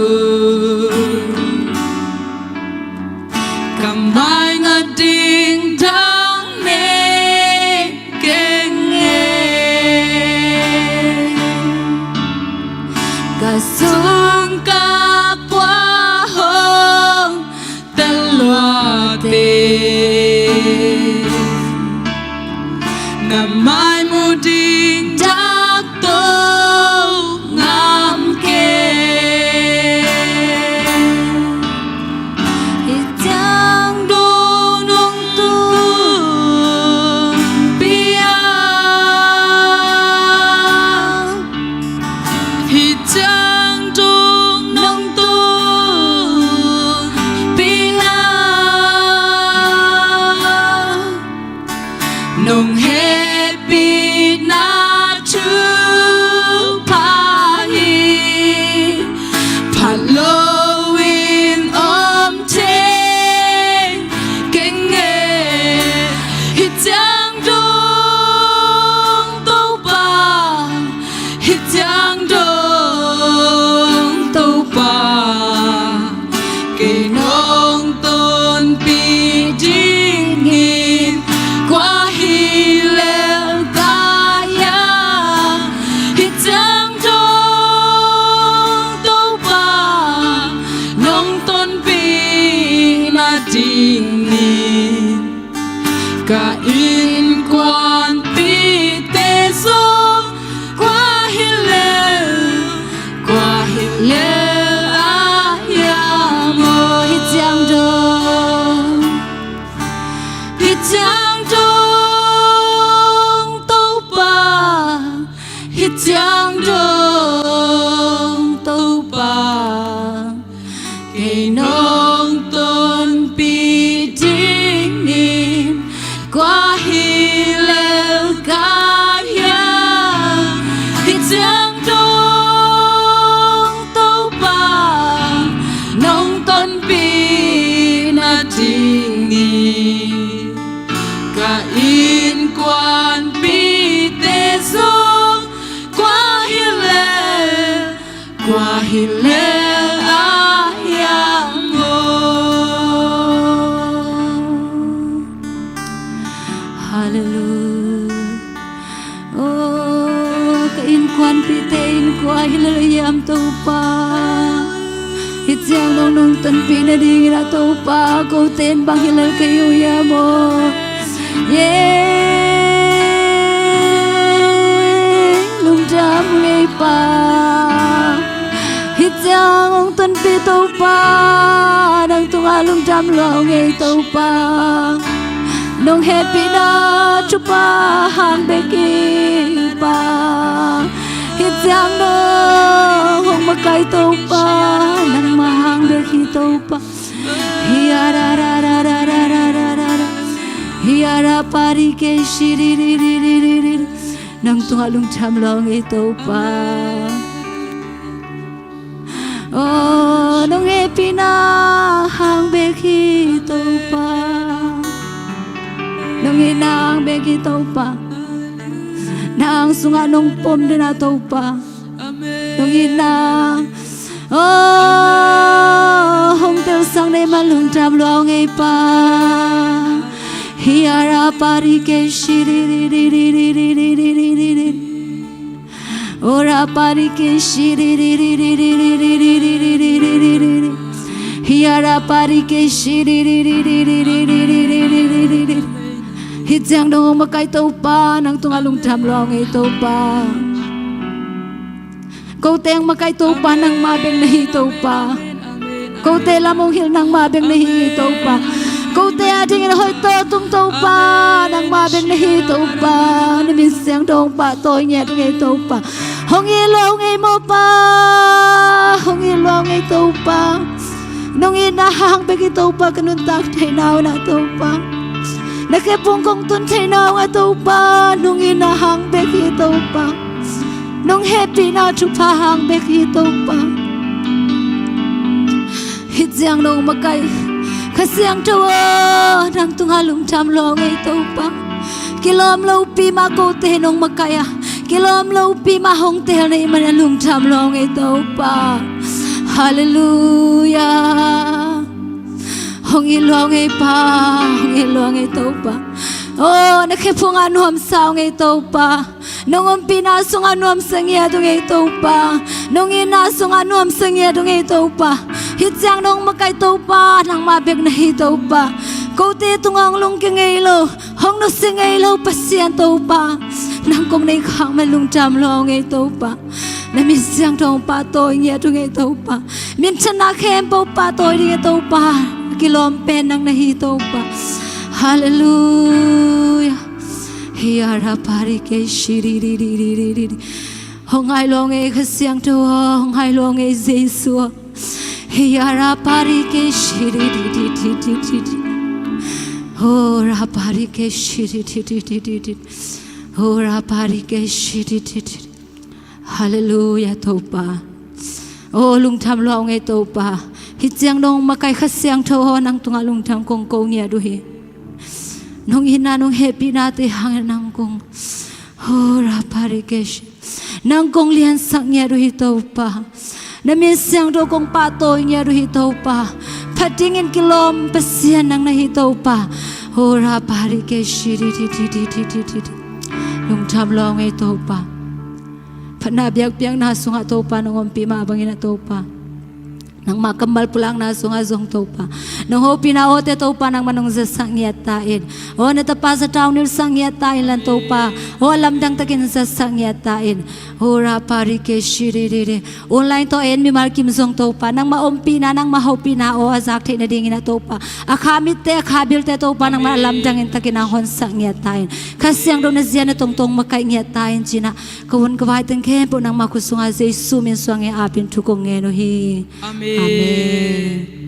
ka maingat ding dang nei keng e. Ka sung ka pua hong tel lua peuh, na mai mu ding dak to ngam keng. Hih ciang dong nong tonpih a, hih ciang dong nong tonpih a, nong hehpihna thupha hi, phat loin om thei keng e. Hih ciang dong Topa, hih ciang dong Topa, kei nong tonpih dingin kua hi lel ka hiam? Hih ciang dong Topa, nong tonpih nadingin ka innkuanpihte zong kua hi lel, kua hi lel a hiam aw? Hih ciang dong, hih ciang dong Topa, hih ciang dong Topa, kei nong tonpih dingin kua hi lel ka hiam? Hih ciang dong Topa, nong tonpih nadingin ka innkuanpihte zong kua hi lel, kua hi lel a hiam aw? Halleluiah. Innkuanpihte innkuan hi lel uh hiam Topa? Hih ciang nong nungtanpih nadingin ah Topa, kote in bang hi lel kei uh hiam aw? Ye, lungdam ngei Pa. Hih ciang hong tonpih Topa, nang tungah lungdam lua ngei Topa. Nong hehpihna thupha hang bek hi Pa. Hih ciang nong hong makaih Topa, nangmah hang bek hi Topa. Hi a ra ra ra ra ra ra ra ra. Hi a ra pa ri ke shi ri ri ri ri ri ri. Nang tungah lungdam lua ngei Topa. Oh, nong hehpihna hang bek hi Topa. Nong itna hang bek hi Topa. Na ang sungah nong pom den a Topa. Nong itna, oh, hong telsak na hih man lungdam lua ngei Pa. Hi a ra pa ri ke shi ri ri ri ri ri ri ri ri ri ri ri. Ora pari ke shiri ri ri ri ri ri ri ri ri ri ri ri ri ri ri. Hiara pari ke shiri ri ri ri ri ri ri ri ri ri ri ri. Hih ciang dong hong makaih Topa, nang tungah lungdam lua ngei Topa. Kote hong makaih Topa, nangmah bek na hi Topa. Kote lam hong hilh nangmah bek na hi Topa. Kote adingin hoih tawh tung Topa, nangmah bek na hi Topa. Na min siangtho hong pahtawi ngiat ngei Topa. Hong it lua ngei maw Pa. Hong it lua ngei Topa. Nong itna hang bek hi Topa, ka nuntak theihna uh na Topa. Na khephung kong tun theihna uh a Topa, nong itna hang bek hi Topa. Nong hehpihna thupha hang bek hi Topa. Hih ciang nong makaih Kha Siangtho aw, nang tungah lungdam lua ngei Topa. Kilawm lopi mah kote nong makaih a, kilawm lopi mah hong teel na hih manin lungdam lua ngei Topa. Halleluiah. Hong it lua ngei Pa, hong it lua ngei Topa. Oh, na khephungah nuamsa uh ngei Topa. Nong ompihna sungah nuamsa ngiat uh ngei Topa. Nong itna sungah nuamsa ngiat uh ngei Topa. Hih ciang nong makaih Topa, nangmah bek na hi Topa. Kote tungah hong lungkia ngei lo, hong nusia ngei lo Pasian Topa. Nang kong neih khak manin lungdam lua ngei Topa. Na min siangtho hong pahtawi ngiat uh ngei Topa. Minthanna khempeuh pahtawi ding hi Topa. Kilawm pen nang na hi Topa. Halleluiah. Hiara pari ke shiri ri ri ri ri ri ri. Hong ngai lua ngei Kha Siangtho aw, hong ngai lua ngei Jesu aw. Hiara pari ke shiri ri ri ri ri ri ri. Hora pari ke shiri ri ri ri ri ri. Hora pari ke shiri ri ri ri. Halleluiah Topa. Oh, lungdam lua ngei Topa. Hih ciang nong makaih Kha Siangtho aw, nang tungah lungdam kong ko ngiat uh hi. Nong itna nong hehpihnate hangin nang kong, oh, rapari ke shi, nang kong liansak ngiat uh hi Topa. Na min siangtho kong pahtawi ngiat uh hi Topa. Phat dingin kilawm Pasian nang na hi Topa. Oh, rapari ke shiri ri ri ri ri ri ri. Lungdam lua ngei Topa. Phatna biakpiakna sungah Topa nong ompih mah bangin ah Topa, nangmah kammal pulakna sungah zong Topa, nong hopihna awte Topa nangmah nong zatsak ngiat ta in. Aw na tapa zatau nilsak ngiat ta in lan Topa. Aw lamdang takin zatsak ngiat ta in. Aw rapari ke shiri ri ri. Online tawh en mimal kim zong Topa, nangmah ompihna, nangmah hopihna aw a zak theih nadingin ah Topa, a kha mitte, a kha bilte Topa nangmah a lamdangin takin ah honsak ngiat ta in. Kha Siangtho na zia na tongtong makaih ngiat ta in ci-in ah ka hun ka vai teng khempeuh nangmah khut sungah Jesu min suang nge apin thu kong ngen uh hi. Amen. Amen.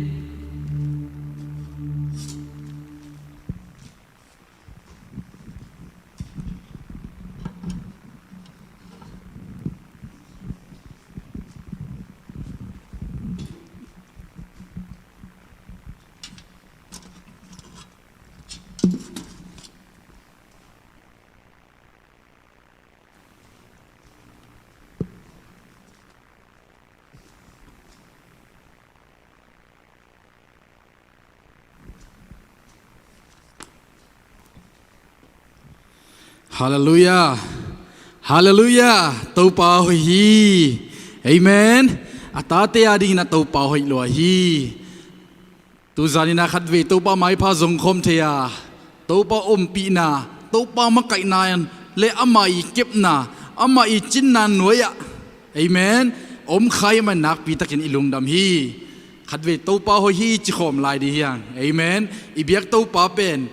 Halleluiah. Halleluiah. Topa hoih hi. Amen. A tate a dingin a Topa hoih lua hi. Tuzan in a khatvei Topa maipha zongkhawm thei a, Topa ompihna, Topa makaihna le amah i kepna, amah i cinna nuai-ah, amen, om kha ahih manin nakpitakin i lungdam hi. Khatvei Topa hoih hi cikhawm lai ding hi hang. Amen. I biak Topa pen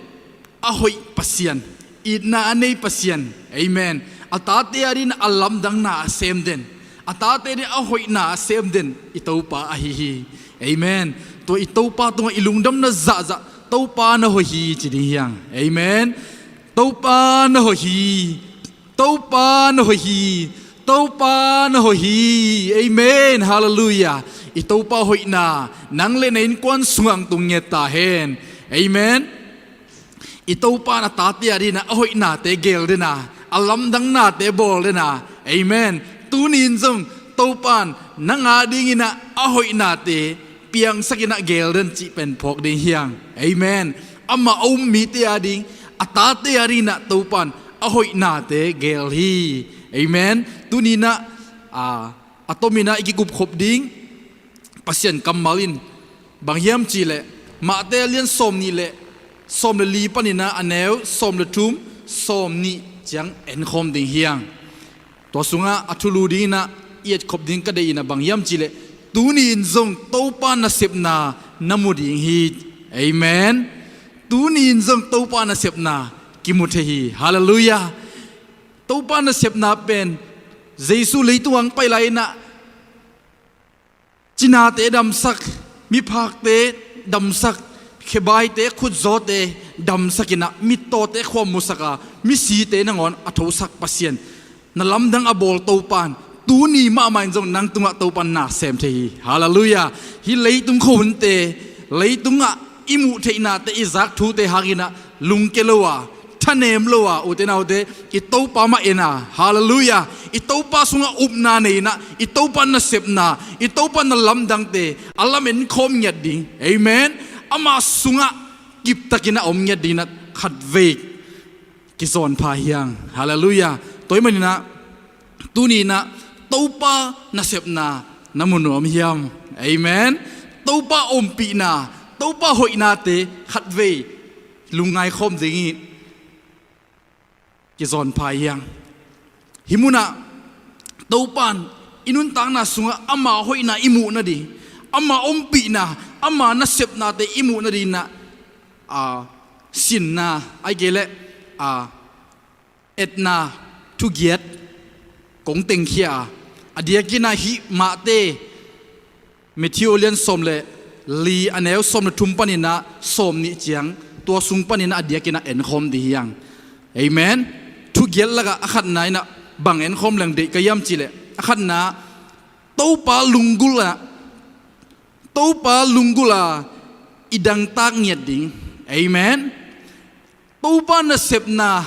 a hoih Pasian, itna a nei Pasian. Amen. A tate a dingin a lamdangna a sem den, a tate a dingin a hoihna a sem den i Topa ahi hi. Amen. Tua i Topa tungah i lungdamna zahzah, Topa na hoih hi ci ding hi hang. Amen. Topa na hoih hi. Topa na hoih hi. Topa na hoih hi. Amen. Halleluiah. I Topa hoihna nang le na innkuan sungah hong tung ngiat ta hen. Amen. I Topa in a tate a dingin a hoihnate geel den a, a lamdangnate bawl den a. Amen. Tuni in zong Topa in nang a dingin a hoihnate piangsakin a geel den cih pen phawk ding hi hang. Amen. Amah a um mite a ding, a tate a dingin a Topa in a hoihnate geel hi. Amen. Tuni in a, a, a tomin a i kikupkhop ding Pasian kammal in bang hiam cih leh, Mate a lian sawm nih le sawm le li panin a, a neu sawm le thum, sawm nih ciang enkhawm ding hi hang. Tua sungah a thulu dingin a i etkhop ding ka deih in a bang hiam cih leh, tuni in zong Topa nasepna na mu ding hi. Amen. Tuni in zong Topa nasepna kimu thei hi. Halleluiah. Topa nasepna pen Jesu leitungah hong pai lai in a cinate damsak, miphakte damsak, khebaite, khutzawte damsakin a, mittawte khuamusak a, misite nangawn a thosak Pasian, na lamdang a bawl Topa in tuni mahmah in zong nang tungah Topa in na sem thei hi. Halleluiah. Hih leitung khuahunte, leitungah i muh theihnate, i zak thute hangin a lungkia lo a, thanem lo a, ute naute, i Topa mah en a. Halleluiah. I Topa sungah upna nei in a, i Topa nasepna, i Topa na lamdangte a lamen khawm ngiat ding. Amen. Ama sungah kiptakin a om ngiat ding in a khatvei kizawn pha hi hang. Halleluiah. Tua ahih manin a tuni in a Topa nasepna na mu nuam hiam? Amen. Topa ompihna, Topa hoihnate khatvei lungngai khawm ding hi. Kizawn pha hi hang. Hih munah Topa in i nuntakna sungah ama hoihna i muh nading, ama ompihna, ama nasepnate i muh nading in a, a, sinna, ahih kei leh, a, etna thugiat kong tengkhia a, a diakin a hih Mate, Matthew lian sawm le li, a neu sawm le thum panin a sawm nih ciang, tua sung panin a diakin a enkhawm ding hi hang. Amen. Thugiat lakah a khatna in a bang enkhawm leng deih ka hiam cih leh, a khatna, Topa lunggulh a, Topa lunggulh a i dangtak ngiat ding. Amen. Topa nasepna,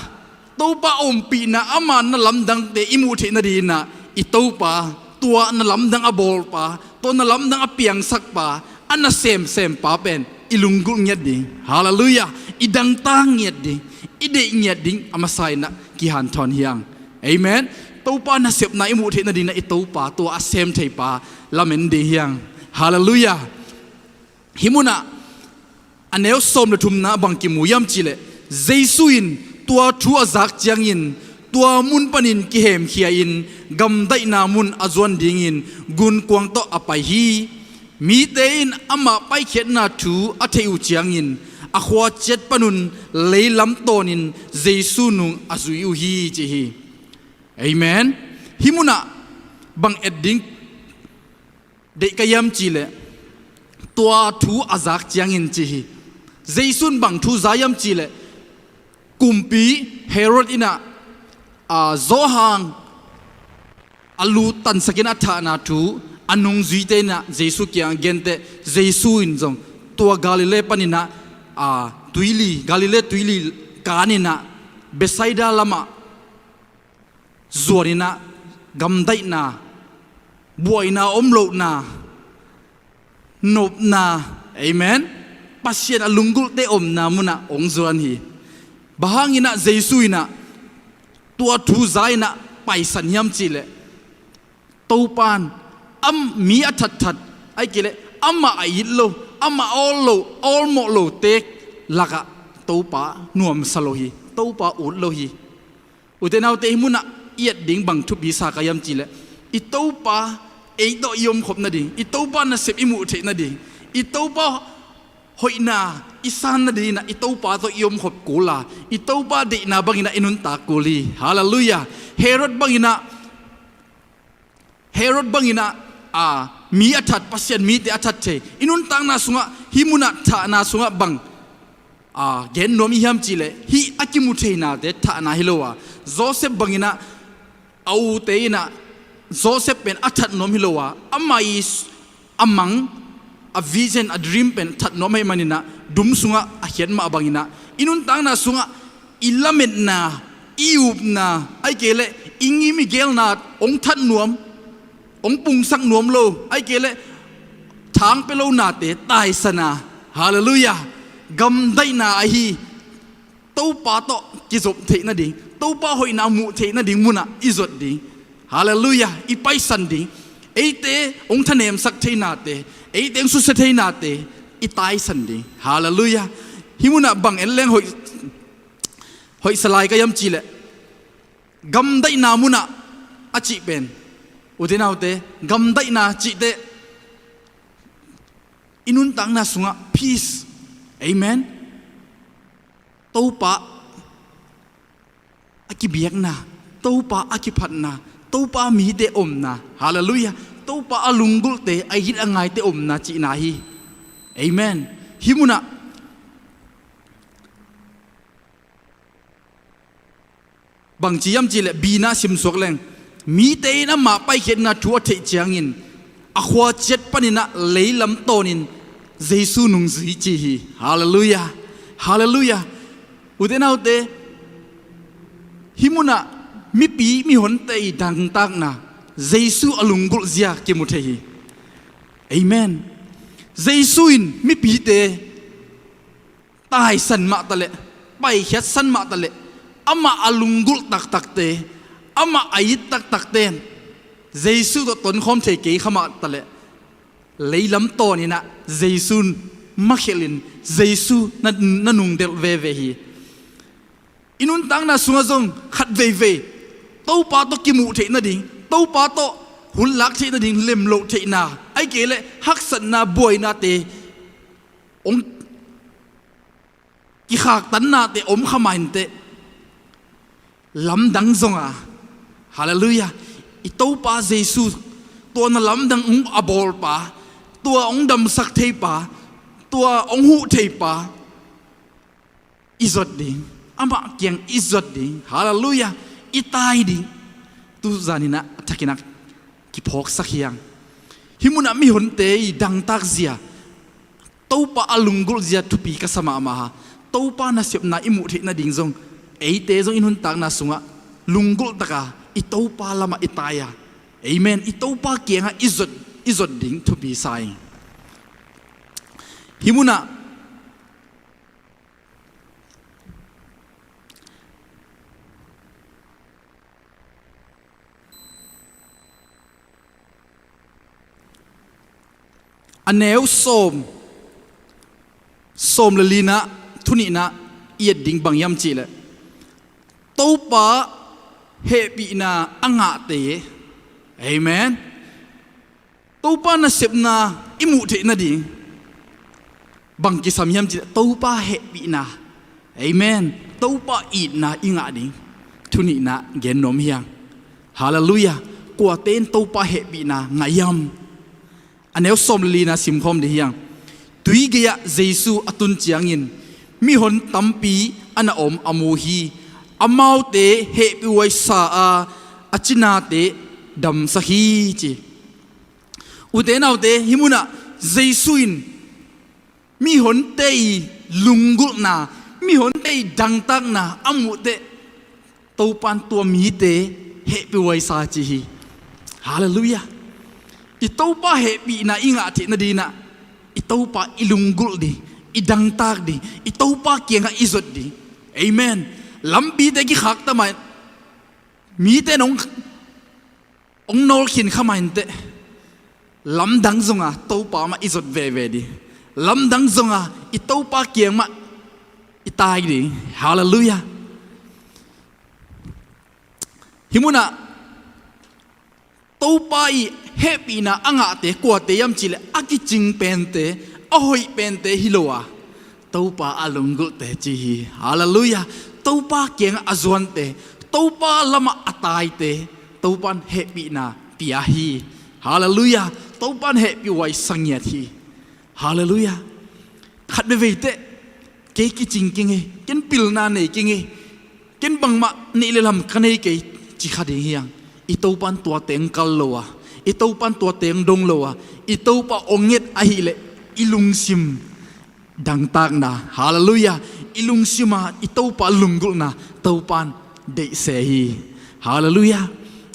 Topa ompihna, ama na lamdangte i muh theih nading in a, i Topa, tua na lamdang a bawlpa, tua na lamdang a piangsakpa, a na semsempa pen i lunggulh ngiat ding. Halleluiah. I dangtak ngiat ding, i deih ngiat ding a masa in a kihanthawn hi hang. Amen. Topa nasepna i muh theih nading in a i Topa, tua a sem theipa lamen ding hi hang. Halleluiah. Hih munah a neu sawm le thumna bang kimu hiam cih leh, Jesu in tua thu a zak ciangin tua mun panin kihemkhia-in gamdaihna mun a zuan dingin gunkuang tawh a pai hi. Mite in amah paikhiatna thu a theih uh ciangin a khua ciat panun leilam tawnin Jesu nung a zui uh hi, ci hi. Amen. Hih munah bang et ding deih ka hiam cih leh, tua thu a zak ciangin ci hi. Jesu in bang thu za hiam cih leh, kumpi Herod in a, a, Johan a lu tansakin a thahna thu a nungzuite in a Jesu kiang a genteh, Jesu in zong tua Galilee panin a, a, tuili, Galilee tuili kanin a Bethsaida lamah zuanin a gamdaihna, buaina om lohna, nopna, amen, Pasian a lunggulhte omna munah hong zuan hi. Bang hangin a Jesu in a tua thu za in a paisan hiam cihleh, Topa in a mi a thatthat, ahih kei leh amah a it lo, amah a awl lo, a awlmawh lote lakah Topa nuamsa lo hi, Topa ut lo hi. Ute naute, hih munah i et ding bang thupi sa ka hiam cihleh, i Topa ei tawh i omkhop nading, i Topa nasep i muh theih nading, i Topa hoihna i san nadinginah i Topa tawh i omkhop kul a, i Topa deihna banginah i nuntak kul hi. Halleluiah. Herod banginah, Herod banginah, a, mi a that, Pasian mite a that thei, i nuntakna sungah, hih munah thahna sungah bang, a, gen nuam i hiam cihleh, hih a kimu theinate thahna hi lo a, Josef banginah a ute inah Josef pen a that nuam hi lo a, amah i s-, a mang, a vision, a dream pen that nuam ahih maninah dum sungah a khiat mah banginah i nuntakna sungah i lametna, i upna, ahih kei leh i ngim i gelna hong that nuam, hong pungsak nuam lo, ahih kei leh thangpia lonate taisan a, halleluiah, gamdaihna ahi Topa tawh kizop theih nading, Topa hoihna muh theih nading munah i zuat ding. Halleluiah. I paisan ding. Eite hong thanemsak theinate, eite hong susia theinate i taisan ding. Halleluiah. Hih munah bang en leng hoih, hoihsa lai ka hiam cihleh, gamdaihna munah a cih pen, ute naute, gamdaihna cih teh i nuntakna sungah peace. Amen. Topa a kibiakna, Topa a kiphatna, Topa mite omna, halleluiah, Topa a lunggulhte, a it a ngaite omna cihna hi. Amen. Hih munah bang ci hiam cihleh, bina simsuak leng, mite in amah paikhiatna thu a theih ciangin a khua ciat paninah leilam tawnin Jesu nungzui ci hi. Halleluiah. Halleluiah. Ute naute, hih munah mipi mihonte i dangtakna, Jesu a lunggulh zia kimu thei hi. Amen. Jesu in mipite taisan mah taleh, paikhiatsan mah taleh, amah a lunggulh taktakte, amah a it taktakte in Jesu tawh tonkhawm thei kei kha mah taleh, leilam tawninah Jesu makhelhin Jesu na, na nungdelh veve hi. I nuntakna sungah zong khat veivei Topa tawh kimuh theih nading, Topa tawh hun lak theih nading lemloh theihna, ahih kei leh haksatna buainate hong kikhaktannate om kha mah inteh, lamdang zonga, halleluiah, i Topa Jesu, tua na lamdang hong a bawlpa, tua hong damsak theipa, tua hong huh theipa i zuat ding, amah kiang i zuat ding, halleluiah, i tai ding. Tu zaninah a thakinah kiphawksak hiang. Hih munah mihonte i dangtak zia, Topa a lunggulh zia thupi ka sa mahmah a, Topa nasepna i muh theih nading zong, eite zong i nuntakna sungah lunggulh taka i Topa lamah i tai a, amen, i Topa kiangah i zuat, i zuat ding thupi sa ing. Hih munah a neu sawm, sawm le linah, thunihna i et ding bang hiam cihleh, Topa hehpihna a ngahte, amen, Topa nasepna i muh theih nading bang kisam hiam cihleh, Topa hehpihna, amen, Topa itna i ngah ding thunihna gen nuam hiang. Halleluiah. Kuate in Topa hehpihna ngah hiam? A neu sawm le lina simkhawm dih hiang. Tui gei-ah Jesu a tun ciangin mihon tampi a na om a mu hi. Amaute hehpihhuai sa a, a cinate damsak hi, ci. Ute naute, hih munah Jesu in mihonte i lunggulhna, mihonte i dangtakna a muhteh, Topa in tua mite hehpihhuai sa ci hi. Halleluiah. I Topa hehpihna i ngah theih nadinah i Topa i lunggulh ding, i dangtak ding, i Topa kiangah i zuat ding. Amen. Lampite kikhakta mah in Mite in hong, hong nawlkhin kha mah inteh, lamdang zonga Topa mah i zot veve ding. Lamdang zonga i Topa kiang mah i tai ding. Halleluiah. Hih munah Topa i hehpihna a ngahte kuate hiam cihleh a kicing pente, a hoih pente hi lo a, Topa a lunggulhte ci hi. Halleluiah. Topa kiangah a zuante, Topa lamah a taite, Topa in hehpihna pia hi. Halleluiah. Topa in hehpih uh a i sa ngiat hi. Halleluiah. Khat veivei teh, kei kicing kei ing e, ken pilna nei kei ing e, ken bangmah neih le lam ka nei kei, ci kha ding hi hang. I Topa in tua teng kal lo a, i Topa in tua teng dong lo a, i Topa hong nget ahileh i lungsim dangtakna, halleluiah, i lungsima i Topa lunggulhna Topa in deihse hi. Halleluiah.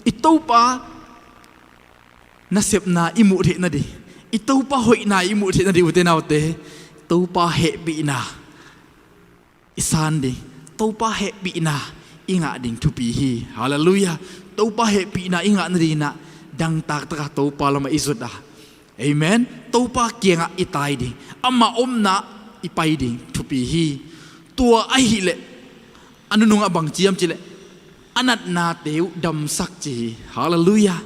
I Topa nasepna i muh theih nading, i Topa hoihna i muh theih nading, ute naute, Topa hehpihna i san ding, Topa hehpihna i ngah ding thupi hi. Halleluiah. Topa hehpihna i ngah nadinginah dangtak taka Topa lamah i zot a, amen, Topa kiangah i tai ding, amah omna i pai ding thupi hi. Tua ahileh a nunungah bang ci hiam cihleh, a natnate uh damsak ci hi. Halleluiah.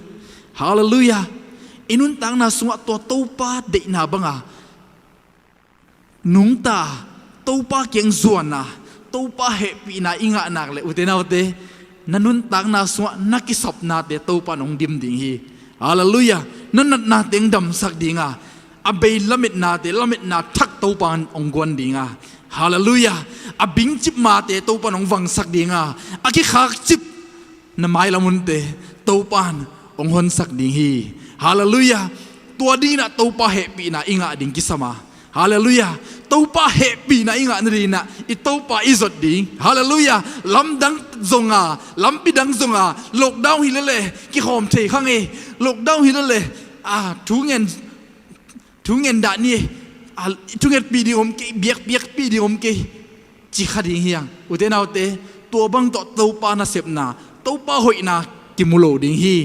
Halleluiah. I nuntakna sungah tua Topa deihna banga nungta, Topa kiang zuanna, Topa hehpihna i ngah nak leh, ute naute, na nuntakna sungah na kisapnate Topa in hong dim ding hi. Halleluiah. Na natna teng damsak dinga, a bei lametnate lametna thak Topa in hong guan dinga, halleluiah, a bingcip mate Topa in hong vangsak dinga, a kikhakcip na mailam hunte Topa in hong honsak ding hi. Halleluiah. Tua dinginah Topa hehpihna i ngah ding kisam a, halleluiah, Topa hehpihna i ngah nadinginah i Topa i zot ding. Halleluiah. Lamdang zonga, lampi dang zonga, lockdown hi lele kikhawm thei kha ing e, lockdown hi lele, a, thungen, thungen dah ni e, a, thungetpih ding om kei, biakpiakpih ding om kei, ci kha ding hi hang. Ute naute, tua bang tawh Topa nasepna, Topa hoihna kimu lo ding hi.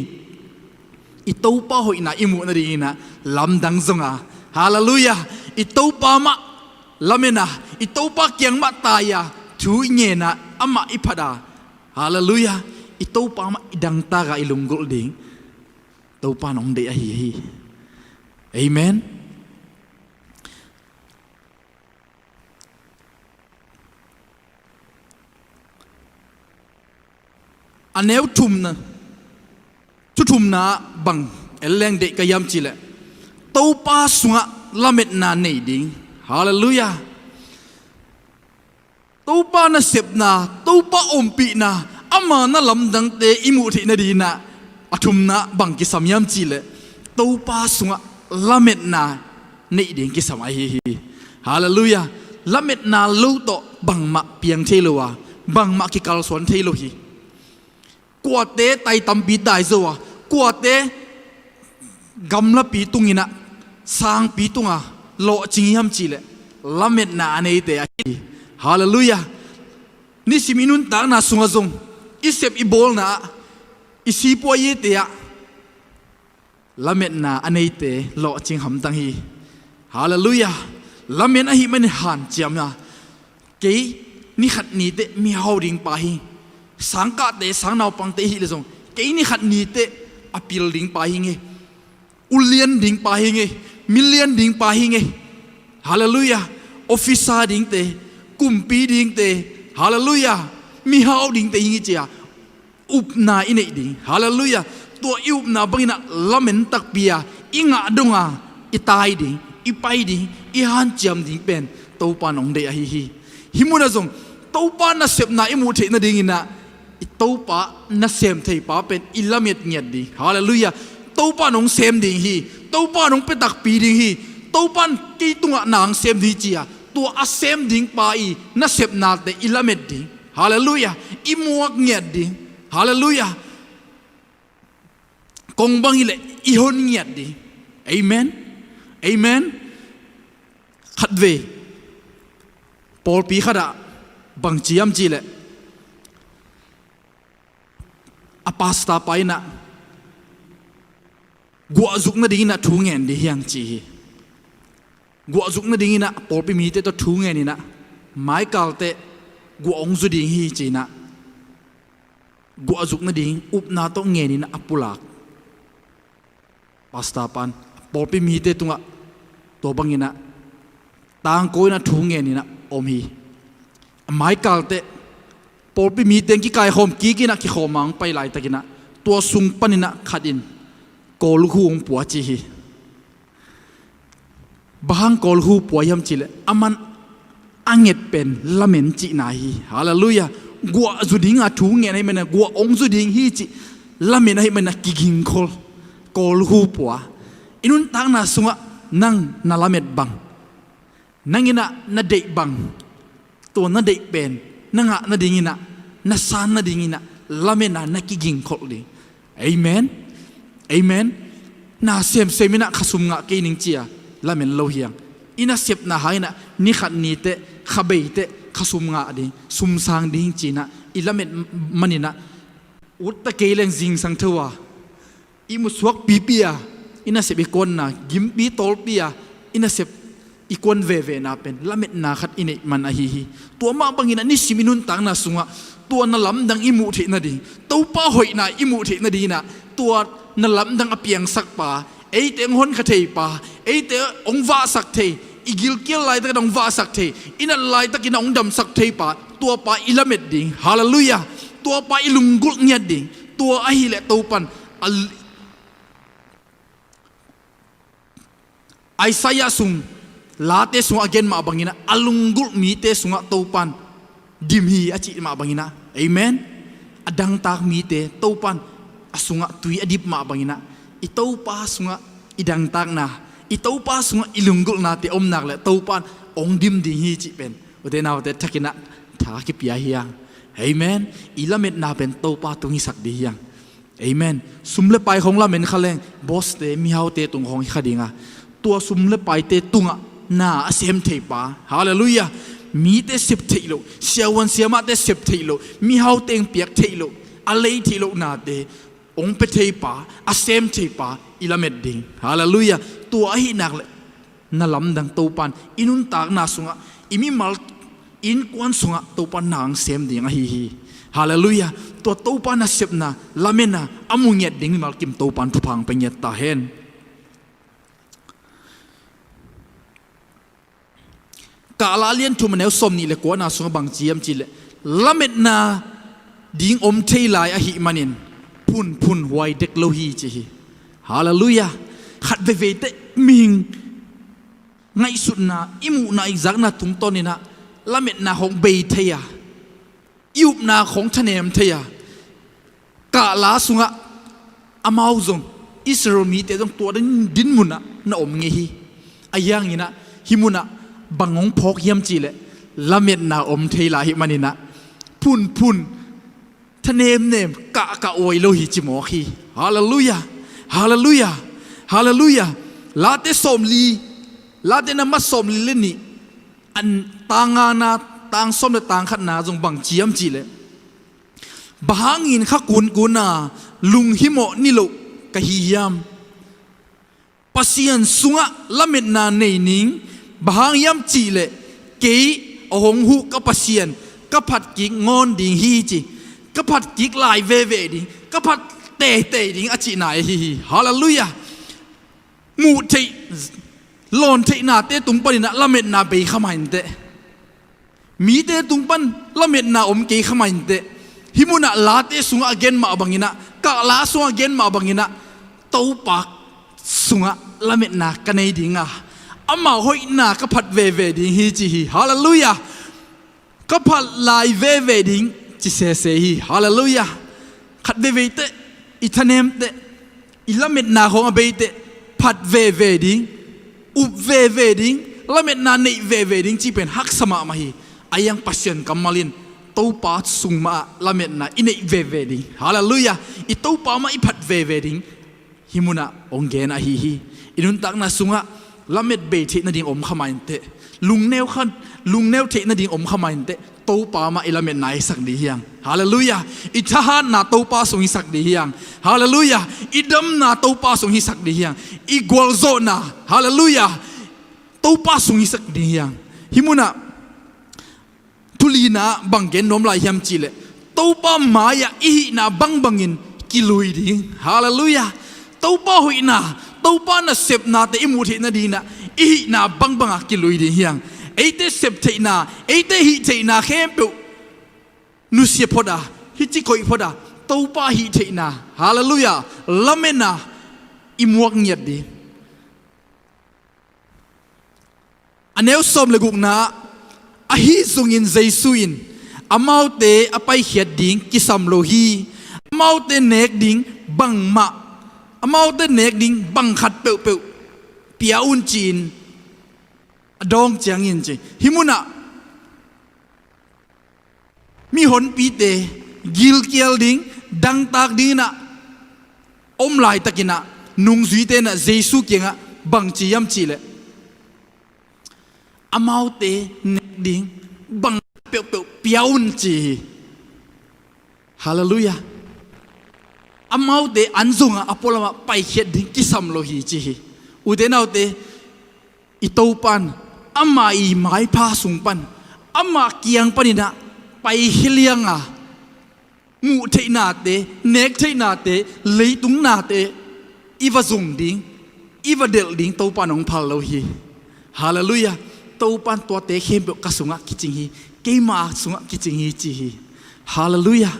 I Topa hoihna i muh nadinginah lamdang zonga, halleluiah, i Topa mah lamen a, i Topa kiang mah tai a, thu i ngen a, amah i phat a, halleluiah, i Topa mah i dangtaka i lunggulh ding Topa in hong deih ahi hi. Amen. A neu thumna, thu thumna bang en leng deih ka hiam cihleh, Topa sungah lametna nei ding. Halleluiah. Topa nasepna, Topa ompihna, ama na lamdangte i muh theih nadinginah a thumna bang kisam hiam cihleh, Topa sungah lametna neih ding kisam ahi hi. Halleluiah. Lametna lo tawh bangmah piang thei lo a, bangmah kikalsuan thei lo hi. Kuate tai tampi tai zo a, kuate gamlapi tunginah sangpi tunga lawhcing hiam cihleh, lametna a neite ahi hi. Halleluiah. Nisim i nuntakna sungah zong, i sep i bawlna ah, i sipuaite ah, lametna a neite lawhcing hamtang hi. Halleluiah. Lamen ahih manin hanciamna, kei nikhat niteh mihau ding pa hi ing. Sangkahte, sangnaupangte i hih leh zong, kei nikhat niteh a pil ding pa hi ing e, ulian ding pa hi ing e, milian ding pa hi ing e. Halleluiah. Officer dingte, kumpi dingte, halleluiah, mihau dingte hi ing e ci-a upna i neih ding. Halleluiah. Tua i upna banginah lamen takpi a, i ngah donga i tai ding, i pai ding, i hanciam ding pen Topa in hong deih ahi hi. Hih munah zong Topa nasepna i muh theih nadinginah i Topa nasem thei pa pen i lamet ngiat ding. Halleluiah. Topa in hong sem ding hi. Topa in hong pia takpi ding hi. Topa in kei tungah na hong sem ding hi ci-a, tua a sem ding pa i nasepnate i lamet ding. Halleluiah. I muak ngiat ding. Halleluiah. Kong bang hileh i hon ngiat ding. Amen. Amen. Khatvei pawlpi khatah bang ci hiam cihleh, Pastor pa in ah guahzuk nadingin ah thu ngen ding hi hang ci hi. Guahzuk nadingin ah pawlpi mite tawh thu ngen in ah maikalte guah hong zu ding hi ci in ah guahzuk nading upna tawh ngen in ah a pulak. Pastor pan pawlpi mite tungah tua bangin ah tangko in ah thu ngen in ah om hi. A maikalte pawlpi mite kikaikhawm kik in ah kikhawm a hong pai laitakin ah tua sung panin ah khat in Kawl hu hong pua ci hi. Bang hang Kawl hu pua hiam cih leh aman a nget pen lamen cihna hi. Halleluiah. Guah zu ding a thu ngen ahih manin ah guah hong zu ding hi cih lamen ahih manin ah kigingkhol. Kawl hu pua. I nuntakna sungah nang na lamet bang, nang in ah na deih bang, tua na deih pen na ngah nadingin ah, na san nadingin ah lamen a na kigingkholh ding. Amen. Amen. Na semsem in ah khasum ngah kei ning ci a lamen lo hi hang. I nasepna hangin ah ni khat ni teh, kha bei teh khasum ngah ding, sum sang ding ci in ah i lamet manin ah ut ta kei leng zingsang tho a, ihmut suak pipi a, i nasep i kuanna gimpi tawlpi a, i nasep i kuan vevena pen lametna khat i neih man ahi hi. Tua mah bangin ah nisim i nuntakna sungah tua na lamdang i muh theih nading, Topa hoihna i muh theih nadingin ah tua na lamdang a piangsak pa, eite hong honkha thei pa, eite hong vahsak thei, i gilkial laitakin hong vahsak thei, i nat laitakin hong damsak thei pa, tua pa i lamet ding. Halleluiah. Tua pa i lunggulh ngiat ding. Tua ahih leh Topan a Isaiah sung, Late sungah a gen mah bangin ah a lunggulh mite sungah Topan dim hi a cih mah bangin ah. Amen. A dangtak mite Topan a sungah tui a dip mah bangin ah i Topa sungah i dangtakna, i Topa sungah i lunggulhnate om nak leh Topan hong dim ding hi cih pen ute naute thakin ah tha kipia hi hang. Amen. I lametna pen Topa tung hisak ding hi hang. Amen. Sum le pai khawng lamen kha leng, boss-te, mihaute tung khawng hi kha ding a, tua sum le paite tungah na a sem thei pa. Halleluiah. Mite sep theih loh, siavuan siamahte sep theih loh, mihau teng piak theih loh, a lei theih loh nate hong pia thei pa, a sem thei pa i lamet ding. Halleluiah. Tua ahih nak leh na lamdang Topan i nuntakna sungah, i mimal innkuan sungah Topan na hong sem ding ahi hi. Halleluiah. Tua Topa nasepna lamen a a mu ngiat ding mimal kim Topan thupha hong pia ngiat ta hen. Kahla lian thum a neu sawmnih le kuana sungah bang ci hiam cih leh, lametna ding om thei lai ahih manin phunphun huai dek lo hi ci hi. Halleluiah. Khat veivei teh mihing ngaihsutna, i muhna, i zakna tungtawnin ah lametna khawng bei thei a, i upna khawng thanem thei a, kahla sungah amau zong, Israel mite zong tua din, din munah na om ngei hi. Ahi hangin ah hih munah bang hong phawk hiam cih leh lametna om thei lai ahih manin ah phunphun thanemnem kahkah huai lo hi ci mawk hi. Halleluiah. Halleluiah. Halleluiah. Late sawmli, Late na mat sawmli le nih, an tang ngana, tang sawm le tang khatna zong bang ci hiam cih leh, bang hangin kha kunkun a lunghimawh niloh ka hi hiam? Pasian sungah lametna nei ning, bang hang hiam cih leh kei a hong huh ka Pasian ka phat kik ngawn ding hi ci. Ka phat kik lai veve ding, ka phat teitei ding a cihna ahi hi. Halleluiah. Muh theih, lawn theihnate tung panin ah lametna bei kha mah inteh. Mite tung pan lametna om kei kha mah inteh. Hih munah Late sungah a gen mah bangin ah, kahla sungah a gen mah bangin ah, Topa sungah lametna ka nei ding a, amah hoihna ka phat veve ding hi ci hi. Halleluiah. Ka phat lai veve ding ci sese hi. Halleluiah. Khat veivei teh, i thanem teh, i lametna khawng a bei teh, phat veve ding, up veve ding, lametna neih veve ding cih pen haksa mahmah hi. Ahi hang Pasian kammal in Topa sung mah ah lametna i neih veve ding. Halleluiah. I Topa mah i phat veve ding hih munah hong gen ahi hi. I nuntakna sungah lamet bei theih nading om kha mah inteh. Lungneu khan, lungneu theih nading om kha mah inteh. Topa mah i lametna hisak ding hi hang. Halleluiah. I thahatna Topa sung hisak ding hi hang. Halleluiah. I damna Topa sung hisak ding hi hang. I gualzawhna, halleluiah, Topa sung hisak ding hi hang. Hih munah thu lina bang gen nuam lai hiam cihleh, Topa mai-ah i hihna bangbangin kilui ding. Halleluiah. Topa hoihna, Topa nasepnate i muh theih nadinginah i hihna bangbangah kilui ding hi hang. Eite sep theihna, eite hih theihna khempeuh nusia phot a, hih ci koih phot a, Topa hih theihna, halleluiah, lametna i muak ngiat ding. A neu sawm le gukna, ahi zongin Jesu in amaute a paikhiat ding kisam lo hi. Amaute nek ding bangmah, amaute nek ding bang khat peuhpeuh pia un ci-in a dawng ciangin ci. Hih munah mihonpite gilkial ding, dangtak dinginah om laitakinah nungzuite inah Jesu kiangah bang ci hiam cihleh, amaute nek ding bang peuhpeuh pia un ci hi. Halleluiah. Amaute an zongah a pualamah paikhiat ding kisam lo hi ci hi. Ute naute, i Topa in ama i maipha sung pan, ama kiang paninah paikhia lianga muh theihnate, nek theihnate, leitung nate i va zong ding, i va delh ding Topa in hong phal lo hi. Halleluiah. Topa in tuate khempeuh ka sungah kicing hi, keima sungah kicing hi ci hi. Halleluiah.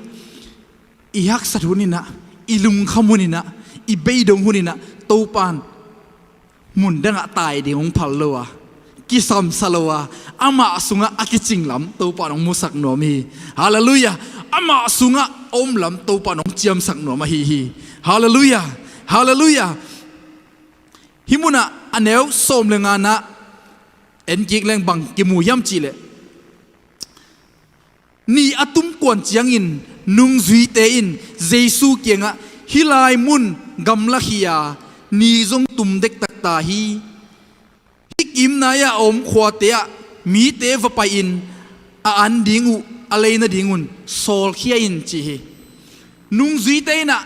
I haksat huninah, i lungkham huninah, i beidong huninah Topa in mun dangah tai ding hong phal lo a, kisamsa lo a, amah sungah a kicing lam Topa in hong musak nuam hi. Halleluiah. Amah sungah a om lam Topa in hong ciamsak nuam ahi hi. Halleluiah. Halleluiah. Hih munah a neu sawm le nganah en kik leng bang kimu hiam cihleh, ni a tum kuan ciangin nungzuite in Jesu kiangah, hih lai mun gamlak hi-a ni zong tum dektak ta hi. Hih kimnai-ah a om khuate ah mite va pai-in a an ding uh a lei nadingun sawlkhia in ci hi. Nungzuite inah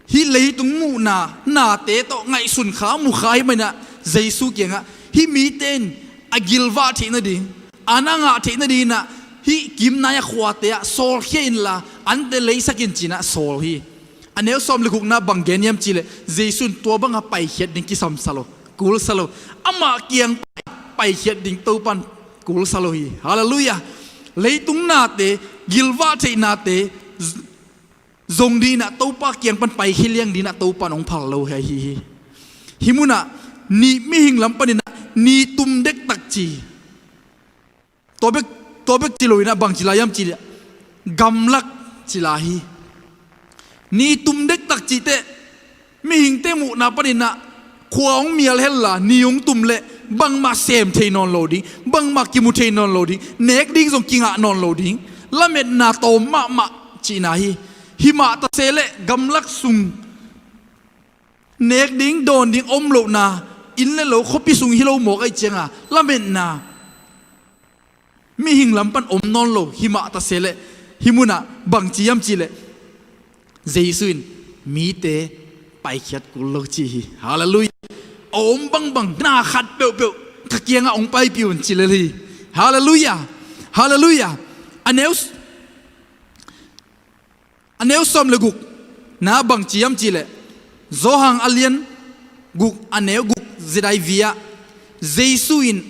hih leitung muhna nate tawh ngaihsun kha mu kha hi maninah Jesu kiangah hih mite in a gilvah theih nading, an a ngah theih nadinginah hih kimnai-ah khuate ah sawlkhia inla ante leisak in cinah sawl hi. A neu sawm le gukna bang gen hiam cihleh, Jesu in tua bangah paikhiat ding kisamsa lo, kulsa lo. Amah kiang pai, paikhiat ding Topa in kulsa lo hi. Halleluiah. Leitung nate, gilvah theihnate z-, zong dinginah Topa kiang pan paikhia liang dinginah Topa in hong phal lo hi, hi, hi. Hih munah ni, mihing lam paninah ni tum dektak ci. Tua bek, tua bek ci loinah bang ci lai hiam cihleh, gamlak ci lai hi. Ni tum dektak cihteh mihingte muhna paninah khua hong mial henla ni hong tum leh bangmah sem thei nawn lo ding, bangmah kimu thei nawn lo ding, nek ding zong kingah nawn lo ding, lametna tawm mahmah cihna hi. Himah taseleh gamlak sung nek ding dawn ding om lohna, inn le lo khuapi sung hi lo mawk ahih cianga lametna mihing lam pan om nawn lo. Himah taseleh hih munah bang ci hiam cihleh, Jesu in mite paikhiat kul lo ci hi. Halleluiah. A om bangbang na khat peuhpeuh ka kiangah hong paipih un ci lel hi. Halleluiah. Halleluiah. A neu A neu sawm le gukna bang ci hiam cihleh, Johan a lian guk a neu guk zidai vi-ah Jesu in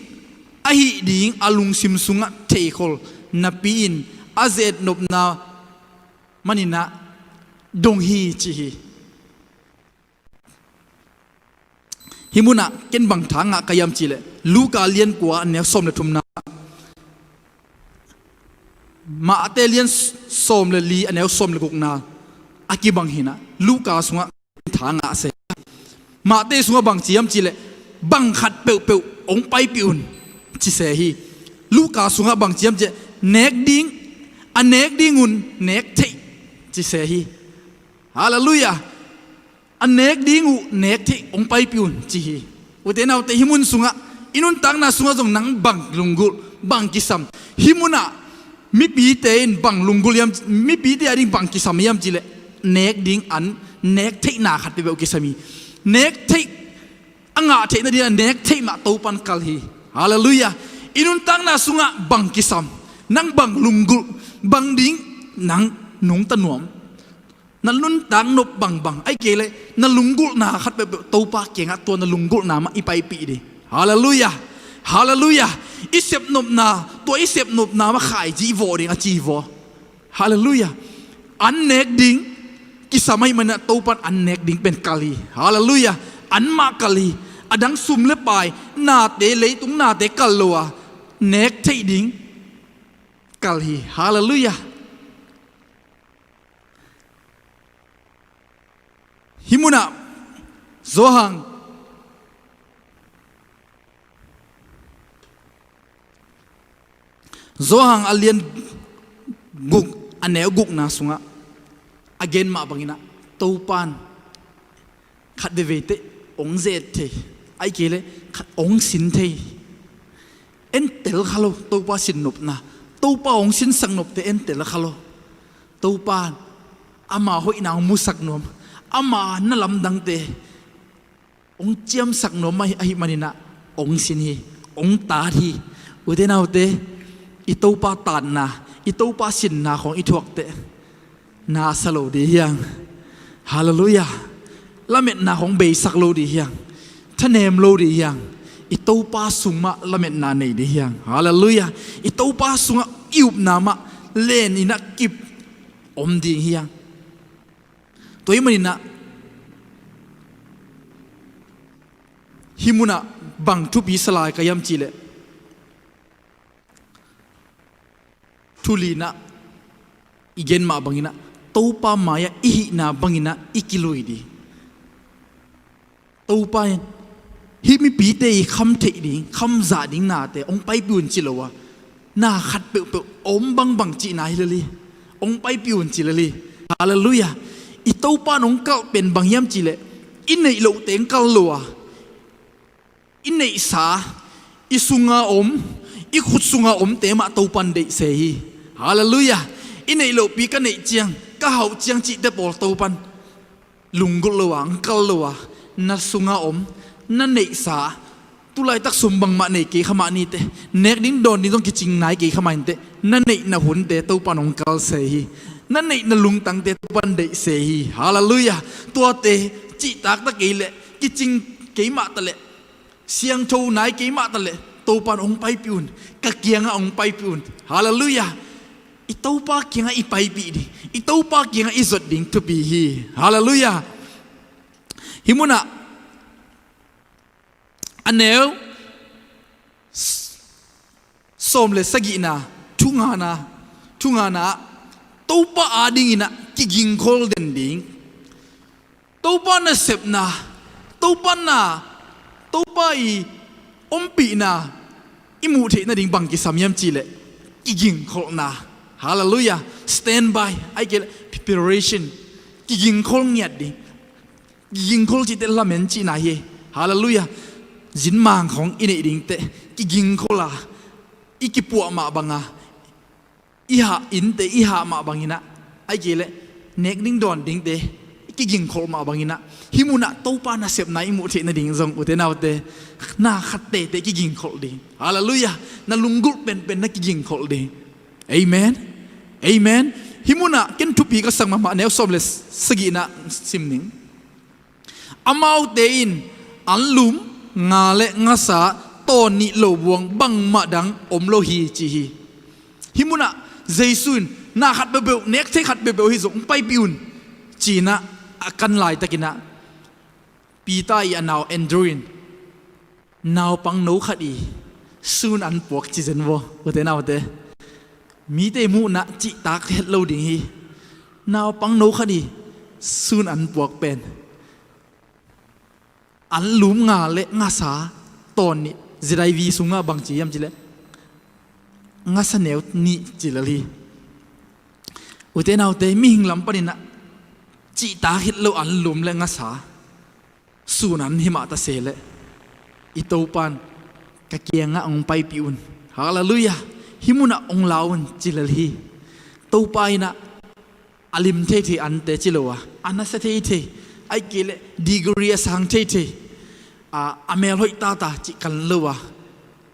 a hih ding a lungsim sungah theikhol napi-in a ze-etnopna maninah dong hi ci hi. Hih munah ken bang tha ngah ka hiam cihleh, Luka lian kua a neu sawm le thumna, Mate lian sawm le li a neu sawm le gukna a kibang hinah Luka sungah tha ngah se. Mate sungah bang ci hiam cihleh, bang khat peuhpeuh hong paipih un ci se hi. Luka sungah bang ci hiam cihleh, nek ding, a nek ding un nek theih ci se hi. Halleluiah. A nek ding uh nek theih hong paipih un ci hi. Ute naute, hih mun sungah i nuntakna sungah zong nang bang lunggulh, bang kisam? Hih munah Mipite in bang lunggulh hiam, mipite ading bang kisam hiam cihleh, nek ding an, nek theihna khat peuhpeuh kisam hi. Nek theih, a ngah theihna ding a nek theih mah Topan kal hi. Halleluiah. I nuntakna sungah bang kisam, nang bang lunggulh, bang ding nang nungta nuam. Na nuntak nop bangbang, ahih kei leh na lunggulhna khat peuhpeuh Topa kiangah tua na lunggulhna mah i paipih ding. Halleluiah. Halleluiah. I sepnopna, tua i sepnopna mah khaizih vawh ding a ci vua. Halleluiah. An nek ding kisam ahih manin ah Topan an nek ding pen kal hi. Halleluiah. An mah kal hi. A dang sum le pai, nate, leitung nate kal lo a, nek theih ding kal hi. Halleluiah. Hih munah Johan, Johan a lian guk, a neu gukna sungah a gen mah bangin ah, Topan khat veivei teh hong ze-et thei, ahih kei leh khat hong sin thei. Entel kha lo Topa sinnopna, Topa hong sinsak nopte entel kha lo. Topa in ama hoihna hong musak nuam, ama na lamdangte hong ciamsak nuam ahih manin ah hong sin hi, hong tat hi. Ute naute, i Topa tatna, i Topa sinna khawng i thuak teh na sa lo ding hi hang. Halleluiah. Lametna khawng beisak lo ding hi hang. Thanem lo ding hi hang. I Topa sung mah lametna nei ding hi hang. Halleluiah. I Topa sungah i upna mah len in ah kip om ding hi hang. Tua ahih manin ah hih munah bang thupi sa lai ka hiam cihleh, thu li-in ah i gen mah bangin ah, Topa mai-ah i hihna bangin ah i kilui ding. Topa in hih mipite i kham theih ding, kham zah ding nate hong paipih un ci lo a, na khat peuhpeuh a om bangbang cihna hi lel hi. Hong paipih un ci lel hi. Halleluiah. I Topa in hong kalh pen bang hiam cihleh, i neih lohte hong kal lo a, i neihsa, i sunga om, i khut sunga omte mah Topan deihse hi. Halleluiah. I neih lohpi ka neih ciang, ka hauh ciang cihte pawl Topan lunggulh lo a, hong kal lo a, na sunga om, na neihsa, tu laitak sum bangmah nei kei kha mah ni teh, nek ding dawn ding zong kicing nai kei kha mah inteh, na neihna hunte Topan hong kalse hi. Na neihna lungtangte Topan deihse hi. Halleluiah. Tuate cihtak ta kei leh, kicing kei mah ta leh, siangtho nai kei mah ta leh, Topan hong paipih un, ka kiangah hong paipih un. Halleluiah. I Topa kiangah i paipih ding, i Topa kiangah i zot ding thupi hi. Halleluiah. Hih munah a neu s-, sawm le sagihna, thungana, thungana ah, Topa adingin ah kigingkhol den ding. Topa nasepna, Topa na, Topa i ompihna i muh theih nading bang kisam hiam cihleh, kigingkholhna. Halleluiah. Standby, ahih kei leh preparation. Kigingkhol ngiat ding. Kigingkhol cihte lamen cihna hi. Halleluiah. Zinmang khawng i neih dingteh kigingkhol a, i kipuah mah banga, i hah innte i hah mah bangin ah, ahih kei leh nek ding dawn dingte i kigingkholh mah bangin ah, hih munah Topa nasepna i muh theih nading zong, ute naute, na khat teitei kigingkholh ding. Halleluiah. Na lunggulh penpen na kigingkholh ding. Amen. Amen. Hih munah ken thupi ka sak mahmah, neu sawm le sagihna sim ning. Amaute in anlum, nga le ngasa, tawn nih lo buang bangmah dang om lo hi, ci hi. Hih munah Jesu in, na khat peuhpeuh, nek thei khat peuhpeuh hi zong paipih un, ci-in ah a kan laitakin ah, Peter i a nau Andrew in, naupangno khat i sun an puak ci zen vua, ute naute. Mite muhna cihtak het lo ding hi. Naupangno khat i sun an puak pen, anlum nga le ngasa tawn nih, Z I V sungah bang ci hiam cihleh, ngasa neu nih ci lel hi. Ute naute, mihing lam panin ah cihtak het lo anlum le ngasa sun an hi mah ta se leh, i Topan ka kiangah hong paipih un. Halleluiah. Hih munah hong la un ci lel hi. Topa in ah a lim theithei ante ci lo a, a nasia theithei, ahih kei leh degree a sang theithei, a, a mel hoih tata cih kan lo a,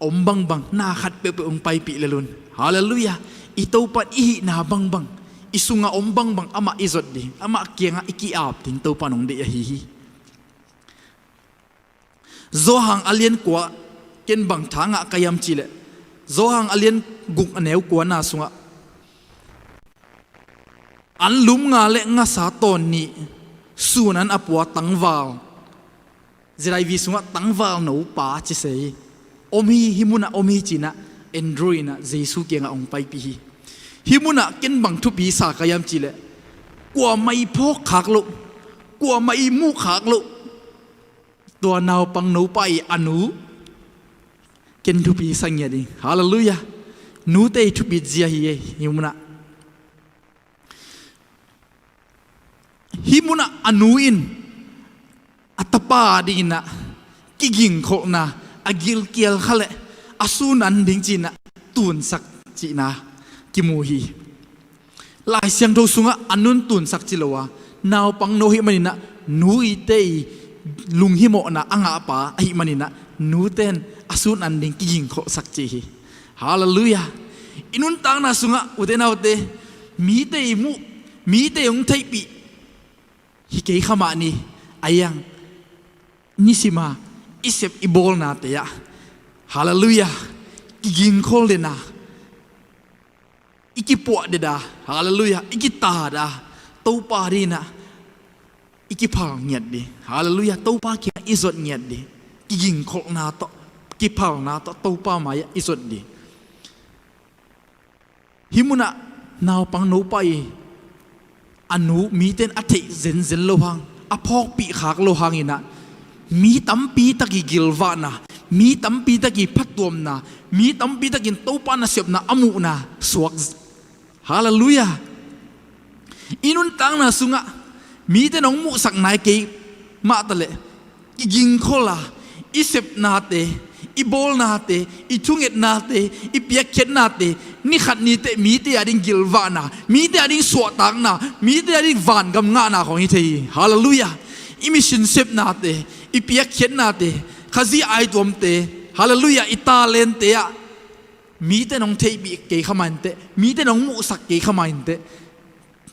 om bangbang na khat peuhpeuh hong paipih lel un. Halleluiah. I Topa in i hihna bangbang, i sungah om bangbang amah i zot ding, amah kiangah i ki-ap ding Topa in hong deih ahi hi. Johan a lian kua, ken bang tha ngah ka hiam cih leh, Johan a lian guk a neu kuana sungah, anlum nga le ngasa tawn nih, sun an a pua tangval, Z I V sungah tangval no pa ci se hi. Om hi, hih munah om hi ci-in ah Andrew in ah Jesu kiangah hong paipih hi. Hih munah ken bang thupi sa ka hiam cih leh, kuamah i phawk khak loh, kuamah i muh khak loh, tua naupang nopa i a nu, ken thupi sa ngiat ding. Halleluiah. Nute i thupi zia hi ei, hih munah. Hih munah a nu in a tapa adingin ah kigingkholhna, a gilkial kha leh a sun an ding ci-in ah tunsak cihna kimu hi. Lai Siangtho sungah a nun tunsak ci lo a, naupang no ahih manin ah, nu ite i lunghimawhna a ngahpa ahih manin ah, nute in a sun an ding kigingkholhsak ci hi. Halleluiah. I nuntakna sungah ute naute, mite i muh, mite hong theihpih hi kei kha mah ni, a hiang nisima i sep i bawlnate ah, halleluiah, kigingkhol den a, i kipuah den a, halleluiah, i kitat a, Topa adingin ah i kiphal ngiat ding. Halleluiah. Topa kiangah i zot ngiat ding. Kigingkholhna tawh, kiphalna tawh Topa mai-ah i zot ding. Hih munah naupang nopa i a nu mite in a theih zenzen lo hang, a phawkpih khak lo hangin ah, mi tampi tak i gilvahna, mi tampi tak i phattuamna, mi tampi takin Topa nasepna a muhna suak. Halleluiah. I nuntakna sungah mite in hong muhsak nai kei mah taleh, i gingkhol a, i sepnate, i bawlnate, i thungetnate, i piakkhiatnate, ni khat ni teh mite ading gilvahna, mite ading suahtakna, mite ading vangam ngahna khawng hi thei hi. Halleluiah. I mission sepnate, i piakkhiatnate, Khazih aituamte, halleluiah, i talente ah mite in hong theihpih kei kha mah inteh, mite in hong muhsak kei kha mah inteh,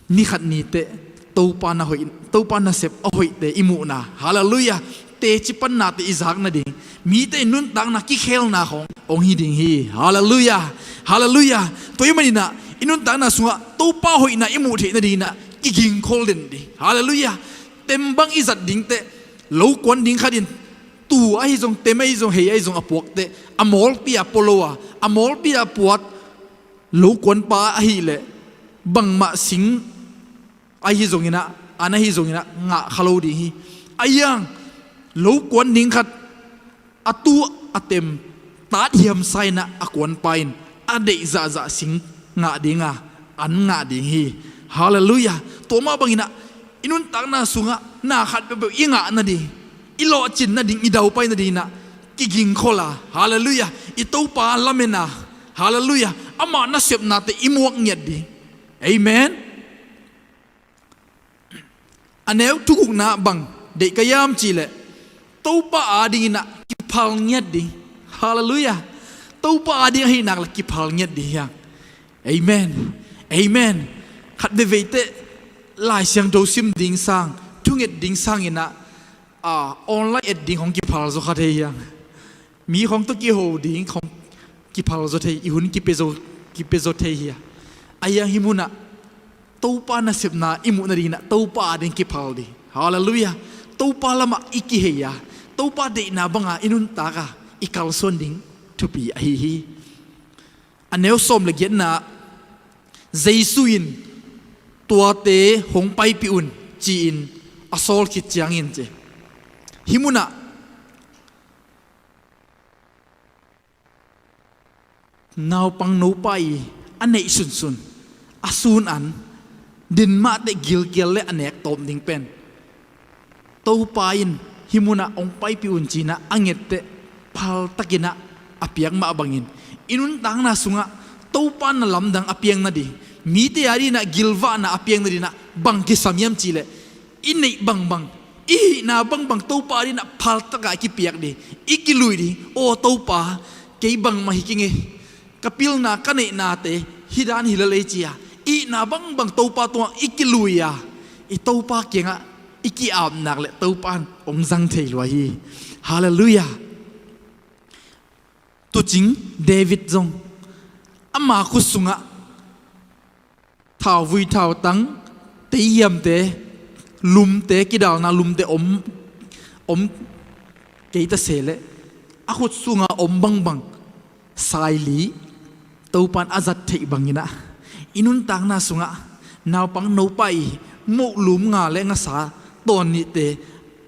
ni khat ni teh Topa na hoih, Topa nasep a hoihte i muhna, halleluiah, teci pannate i zak nading, mite i nuntakna kikhelna khawng hong hi ding hi. Halleluiah. Halleluiah. Tua ahih manin ah i nuntakna sungah Topa hoihna i muh theih nadingin ah kigingkhol den ding. Halleluiah. Tem bang i zat ding teh, lo kuan ding khat in tu ahi zong, tem ahi zong, hei ahi zong a puak teh, a mawlpi a pua lo a, a mawlpi a puat lo kuanpa ahih leh, bangmah sing ahi zongin ah, an ahi zongin ah ngah kha lo ding hi. A hiang, lo kuan ding khat, a tu a tem, tat hiamsa in ah a kuanpa in a deih zahzah sing ngah ding a, an ngah ding hi. Halleluiah. Tua mah bangin ah i nuntakna sungah na khat peuhpeuh i ngah nading, i lawhcin nading, i daupai nadingin ah kigingkhol a, halleluiah, i Topa lamen a, halleluiah, amah nasepnate i muak ngiat ding. Amen. A neu thugukna bang deih ka hiam cih leh, Topa adingin ah kiphal ngiat ding. Halleluiah. Topa ading ahih nak leh kiphal ngiat ding hi hang. Amen. Amen. Khat veivei teh Lai Siangtho sim ding sang, thunget ding sangin ah, a, online et ding hong kiphal zaw kha thei hi hang. Mi khawng tawh kiho ding khawng kiphal zaw thei, i hun kipia zaw, kipia zaw thei hi a. A hiang hih munah Topa nasepna i muh nadingin ah Topa ading kiphal ding. Halleluiah. Topa lamah i kihei a, Topa deihna banga i nuntak a, i kalsuan ding thupi ahi hi. A neu sawm le giatna, Jesu in tuate hong paipih un ci-in a sawl khit ciangin ci. Hih munah naupang nopa i a neih sunsun, a sun an, din mah teh gilkial le a nek tawm ding pen Topa in hih munah hong paipih un ci-in ah a nget teh, phaltakin ah a piak mah bangin i nuntakna sungah Topa na lamdang a piang nading, mite a dinah gilvahna a piang nadinah bang kisam hiam cihleh, i neih bangbang, i hihna bangbang Topa a dinah phaltakah i kipiak ding, i kilui ding. Aw Topa, kei bangmah hi keng e, ka pilna ka neihnate hih dan hi lel ei ci-a, i hihna bangbang Topa tungah i kilui-a, i Topa kiangah i ki-apnak le Topa in hong zang thei lua hi. Halleluiah. Tucing David zong ama khut sungah thauvui thautang, teihiamte, lumte, kidalna lumte om, om kei ta se leh, a khut sungah om bangbang saili Topa in a zat theih banginah, i nuntakna sungah naupang nopa i moh lum nga le ngasa tawn nihte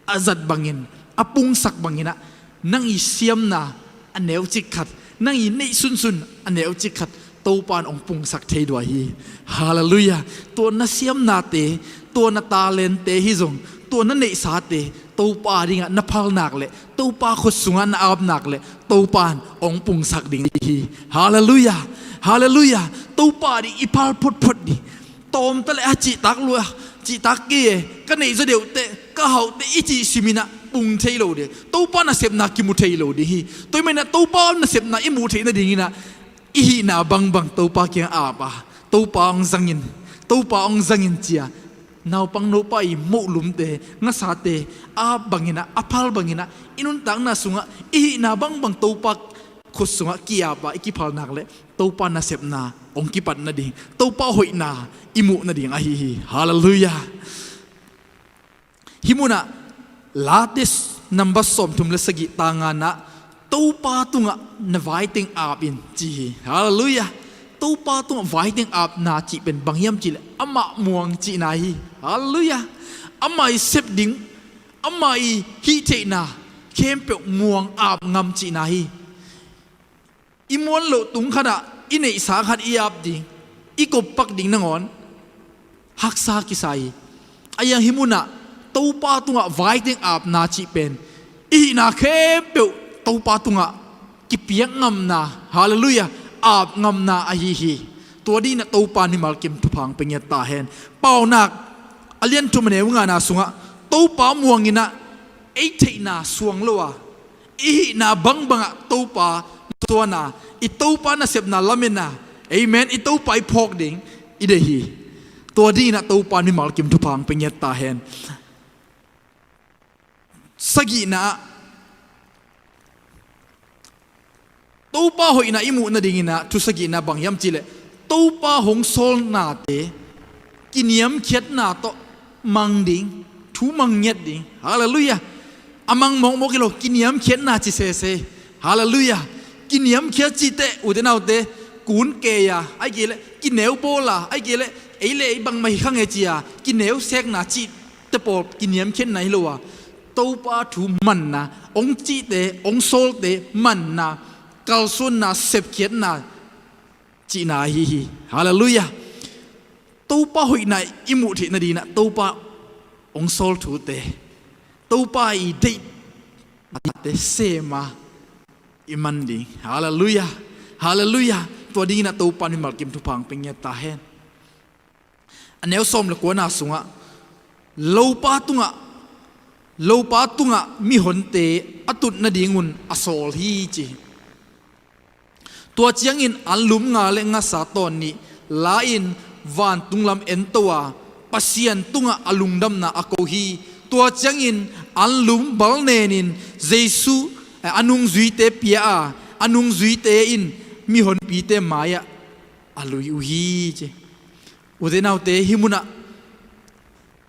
a zat bangin, a pungsak banginah, nang i siamna a neucik khat, nang i neih sunsun a neucik khat Topa in hong pungsak thei dua hi. Halleluiah. Tua na siamnate, tua na talente hi zong, tua na neihsate Topa dingah na phalnak le Topa khut sungah na apnak le Topa in hong pungsak ding hi. Halleluiah. Halleluiah. Topa ding i phal photphot ding. Tawmta le a cihtak lua, cihtak kei e, ka neih zaw deuhteh, ka hauhteh i cih siminah pung thei lo ding. Topa nasepna kimu thei lo ding hi. Tua hi maninah Topa nasepna i muh theih nadinginah i hihna bangbang Topa kiang ap a, Topa hong zangin, Topa hong zangin ci-a, naupang nopa i moh lumte, ngasate a ap banginah, a phal banginah, i nuntakna sungah i hihna bangbang Topa khut sungah ki-ap a, i kiphalnak le Topa nasepna hong kipat nading, Topa hoihna i muh nading ahi hi. Halleluiah. Hih munah Late number sawmthum le sagih, tang nganah, Topa tungah na vaiteng ap in ci hi. Halleluiah. Topa tungah vaiteng apna cih pen bang hiam cihleh, amah muang cihna hi. Halleluiah. Amah i sep ding, amah i hih theihna khempeuh muang ap ngam cihna hi. I muan loh tung khatah i neihsa khat i ap ding, i koppak ding nangawn haksa kisa hi. A iang hih munah Topa tungah vaiteng apna cih pen i hihna khempeuh Topa tungah kipiak ngamna, halleluiah, ap ngamna ahi hi. Tua dinah Topa mimal kim thupha hong pia ngiat ta hen. Paunak a lian thum a neu ngana sungah Topa muanginah ei theihna suang lo a, i hihna bangbangah Topa tuana, i Topa nasepna lamena, amen, i Topa i phawk ding i deih hi. Tua dinginah Topa mimal kim thupha hong pia ngiat ta hen. Sagihna ah Topa hoihna i muh nadinginah thu sagihna bang hiam cihleh, Topa hong sawlnate kiniamkhiatna tawh mang ding, thu mang ngiat ding. Halleluiah. A mang mawkmawk hi lo, kiniamkhiatna ci sese. Halleluiah. Kiniamkhiat cihteh, ute naute, kun kei a, ai kei leh kineu bawl a, ai kei leh ei le ei bangmah hi kha nge ci-a kineu sekna cih te pawl kiniamkhiatna hi lo a, Topa thu manna, hong cihte, hong sawlte manna, kalsuanna, sepkhiatna cihna ahi hi. Halleluiah. Topa hoihna i muh theih nadinah Topa hong sawl thute, Topa i deihte sema i man ding. Halleluiah. Halleluiah. Tua dinginah Topa mimal kim thupha hong pia ngiat ta hen. A neu sawm le kuana sungah lopa tungah, lopa tungah mihonte a tut nadingun a sawl hi ci. Tua ciangin an lum nga le ngasa tawn nih la-in vantung lam ento a, Pasian tungah a lungdamna a ko hi. Tua ciangin an lum bal nenin Jesuh, eh, a nungzuite pia a, a nungzuite in mihonpite mai-ah a lui uh hi ci. Ute naute, hih munah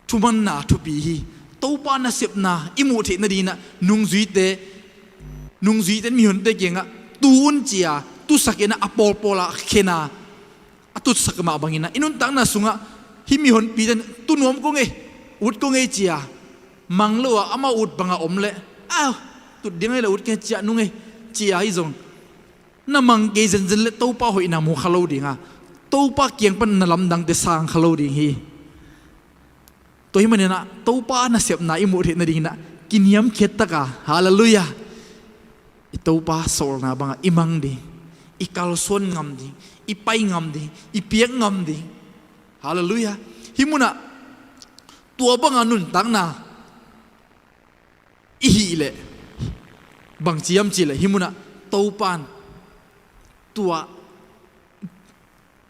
thumanna thupi hi. Topa nasepna i muh theih nadinah nungzuite, nungzuite mihonte kiangah tu un ci-a, tusak inah a pawlpawlah khen a, a tutsak mah banginah i nuntakna sungah hih mihonpite in tu nuam kong e, ut kong e ci-a, mang lo a amau ut bangah om leh, a, tut ding ei la ut keng e, ciah nung e ci-a hi zong, na mang kei zenzen le Topa hoihna mu kha lo dinga, Topa kiang pan na lamdangte sang kha lo ding hi. Tua hi maninah Topa nasepna i muh theih nadinginah kiniamkhiat taka, halleluiah, i Topa sawlna bangah i mang ding, i kalsuan ngam ding, i pai ngam ding, i piak ngam ding. Halleluiah. Hih munah tua banga nuntakna i hih leh bangci hiam cihleh, hih munah Topa'n tua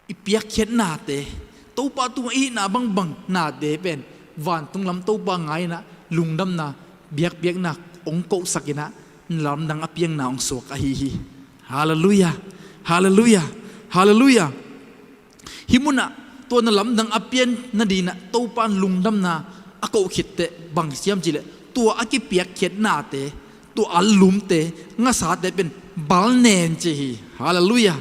i piakkhiatnate, Topa tungah i hihna bangbang nate pen vantung lam Topa ngai-inah lungdamna, biakpiakna hong kohsak inah na lamdang a piakna hong suak ahi hi. Halleluiah. Halleluiah. Halleluiah. Hih munah tua na lamdang a pian nadinah Topa'n lungdamna a koh khitteh bangci hiam cihleh, tua a kipiakkhiatnate, tua a lumte, ngasate pen balnen ci hi. Halleluiah.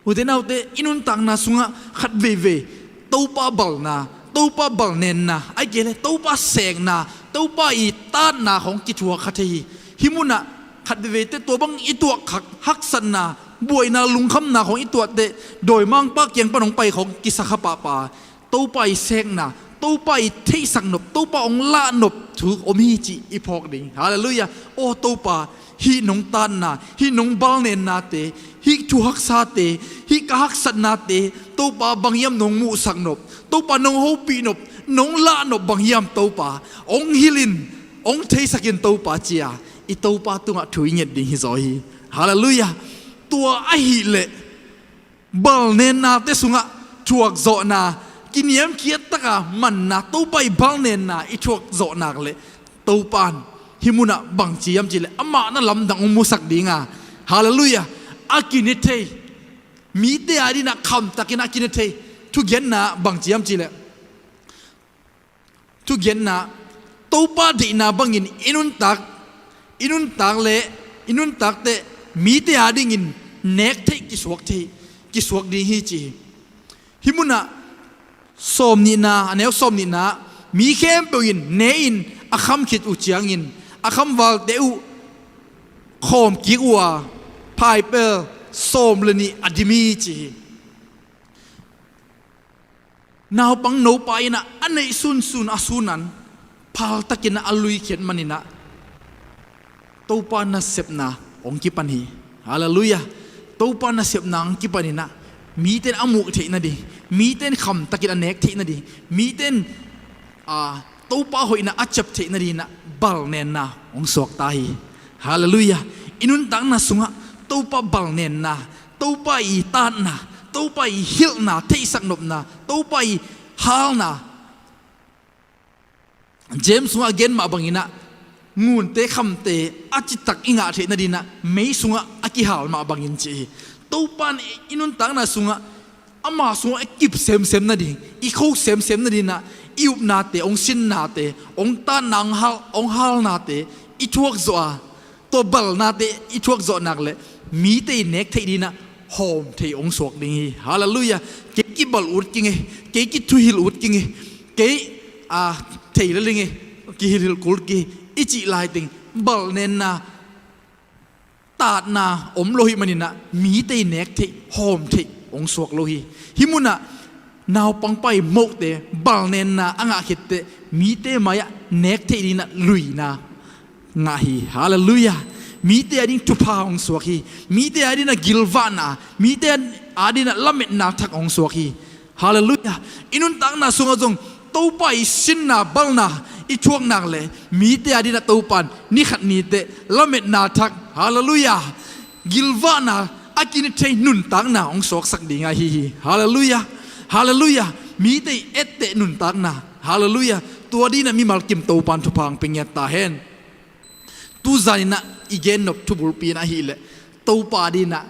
Ute naute, i nuntakna sungah khat veivei Topa balna, Topa balnenna, ahih kei leh Topa sekna, Topa i taatna khawng kithuak kha thei hi. Hih munah khat veiveite tua bang i tuahkhak, haksatna, buaina, lungkhamna khawng i tuahteh, dawimangpa kiang pan hong pai khawng kisa kha pahpah. Topa i sekna, Topa i theihsak nop, Topa hong lah nop thu om hi cih i phawk ding. Halleluiah. Aw Topa, hih nong taatna, hih nong balnennate, hih thuhaksate, hih ka haksatnate, Topa bang hiam nong muhsak nop, Topa nong hopih nop, nong lah nop bang hiam Topa, hong hilh in, hong theisak in Topa ci-a i Topa tungah thu i nget ding hi zaw hi. Halleluiah. Tua ahih leh balnennate sungah thuakzawhna, kiniamkhiat taka manna, Topa i balnenna i thuakzawh nak leh Topa'n hih munah bangci hiam cihleh amah na lamdang hong musak dinga, halleluiah, a kine thei, mite adinah khamtakin a kine thei thugenna bangci hiam cihleh, thugenna, Topa deihna bangin i nuntak, i nuntak leh i nuntakteh mite adingin nek theih, kisuak theih, kisuak ding hi ci hi. Hih munah sawmnihna, a neu sawmnihna, mi khempeuh in ne-in a kham khit uh ciangin a khamvalte uh khawm kik uh a, phaipel sawm le nih a dim hi ci hi. Naupang nopa inah a neih sunsun a sunan phaltakinah a luikhiat maninah Topa nasepna hong kipan hi. Halleluiah. Topa nasepna hong kipaninah mite in a muh theih nading, mite in khamtakin a nek theih nading, mite in, a, Topa hoihna a ciap theih nadinginah balnenna hong suakta hi. Halleluiah. I nuntakna sungah Topa balnenna, Topa i taatna, Topa i hilhna, theihsak nopna, Topa i halna. James sungah a gen mah banginah ngunte khamte a citak i ngah theih nadinginah mei sungah a kihal mah bangin ci hi. Topa'n i nuntakna sungah ama sungah i kip semsem nading, i kho semsem nadinginah i upnate, hong sinnate, hong taatna, hong hal, hong halnate i thuakzawh a, tua balnate i thuakzawh nak leh mite i nek theih dinginah hawm thei hong suak ding hi. Halleluiah. Kei kibal ut kei ing e, kei kithuhilh ut kei ing e, kei, a, thei lel ing e, kihilhhilh kul kei i cih laiteng balnenna, taatna om lo hih maninah mite i nek theih, hawm theih hong suak lo hi. Hih munah naupangpa i mohte balnenna a ngah khitteh mite mai-ah nek theih dinginah luina ngah hi. Halleluiah. Mite ading thupha hong suak hi. Mite adinginah gilvahna, mite adinginah lametna thak hong suak hi. Halleluiah. I nuntakna sungah zong Topa i sinna balna i thuak nak leh mite adinginah Topa'n ni khat ni teh lametna thak, halleluiah, gilvahna a kine thei nuntakna hong suaksak ding ahi hi. Halleluiah. Halleluiah. Mite i etteh nuntakna, halleluiah, tua dinginah mimal kim Topa'n thupha hong pia ngiat ta hen. Tuzaninah i gen nop thubulpi in ahih leh Topa dinginah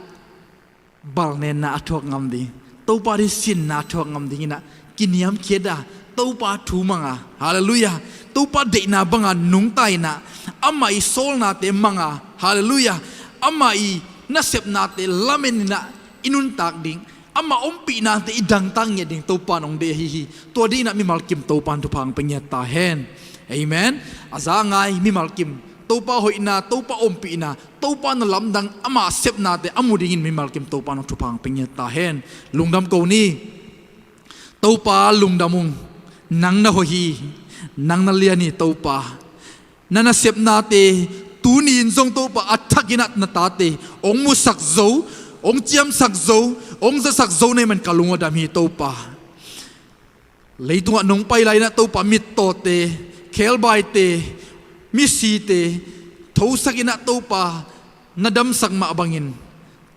balnenna a thuak ngam ding, Topa ding sinna a thuak ngam dinginah kiniamkhiat a, Topa thu mang a, halleluiah, Topa deihna banga nungta inah, amah i sawlnate mang a, halleluiah, amah i nasepnate lameninah i nuntak ding, amah ompihnate i dangtak ngiat ding Topa'n hong deih ahi hi. Tua dinginah mimal kim Topa'n thupha hong pia ngiat ta hen. Amen. A za a ngai mimal kim Topa hoihna, Topa ompihna, Topa na lamdang, ama sepnate a mu dingin mimal kim Topa'n hong thupha hong pia ngiat ta hen. Lungdam ko ni. Topa lungdam ung. Nang na hoih hi. Nang na lian hi Topa. Na nasepnate tuni-in zong Topa a thakin ah na tate hong musak zo, hong ciamsak zo, hong zasak zo na hih man ka lung aw dam hi Topa. Leitungah nong pai lai-in ah Topa, mittawte, khebaite, misite thosakin ah Topa, na damsak mah bangin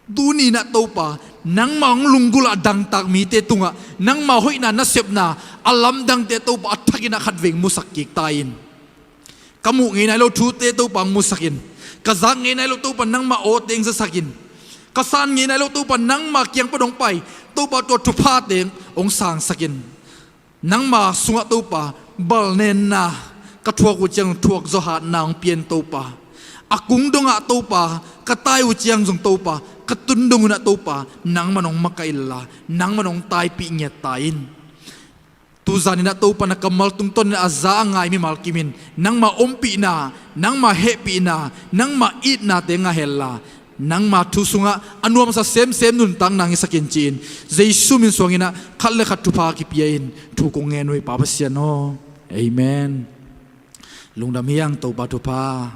tuni-in ah Topa, nangmah hong lunggulh a dangtak mite tungah nangmah hoihna, nasepna a lamdangte Topa, a thakin ah khatvei hong musak kik ta in. Ka muh ngei nai lo thute Topa hong musak in. Ka zak ngei nai lo Topa, nangmah awte hong zasak in. Ka san ngei nai lo Topa, nangmah kiang pan hong pai Topa, tua thuphate hong sangsak in. Nangmah sungah Topa, balnenna ka thuak uh ciang thuak zaw hatna hong pia in Topa. A kung dongah Topa, ka tai uh ciang zong Topa, ka tun dong un ah Topa, nangmah hong makaih inla, nangmah hong taipih ngiat ta in. Tuzan in ah Topa, na kammal tungtawnin a za a ngai mimal kim in nangmah ompihna, nangmah hehpihna, nangmah itnate ngah henla, nangmah thu sungah a nuamsa semsem nuntakna hong hisak in ci-in, Jesu min suangin ah khat le khat thupha kipia in thu kong ngen uh hi, Pa Pasian aw. Amen. Lungdam hi hang, Topa thupha.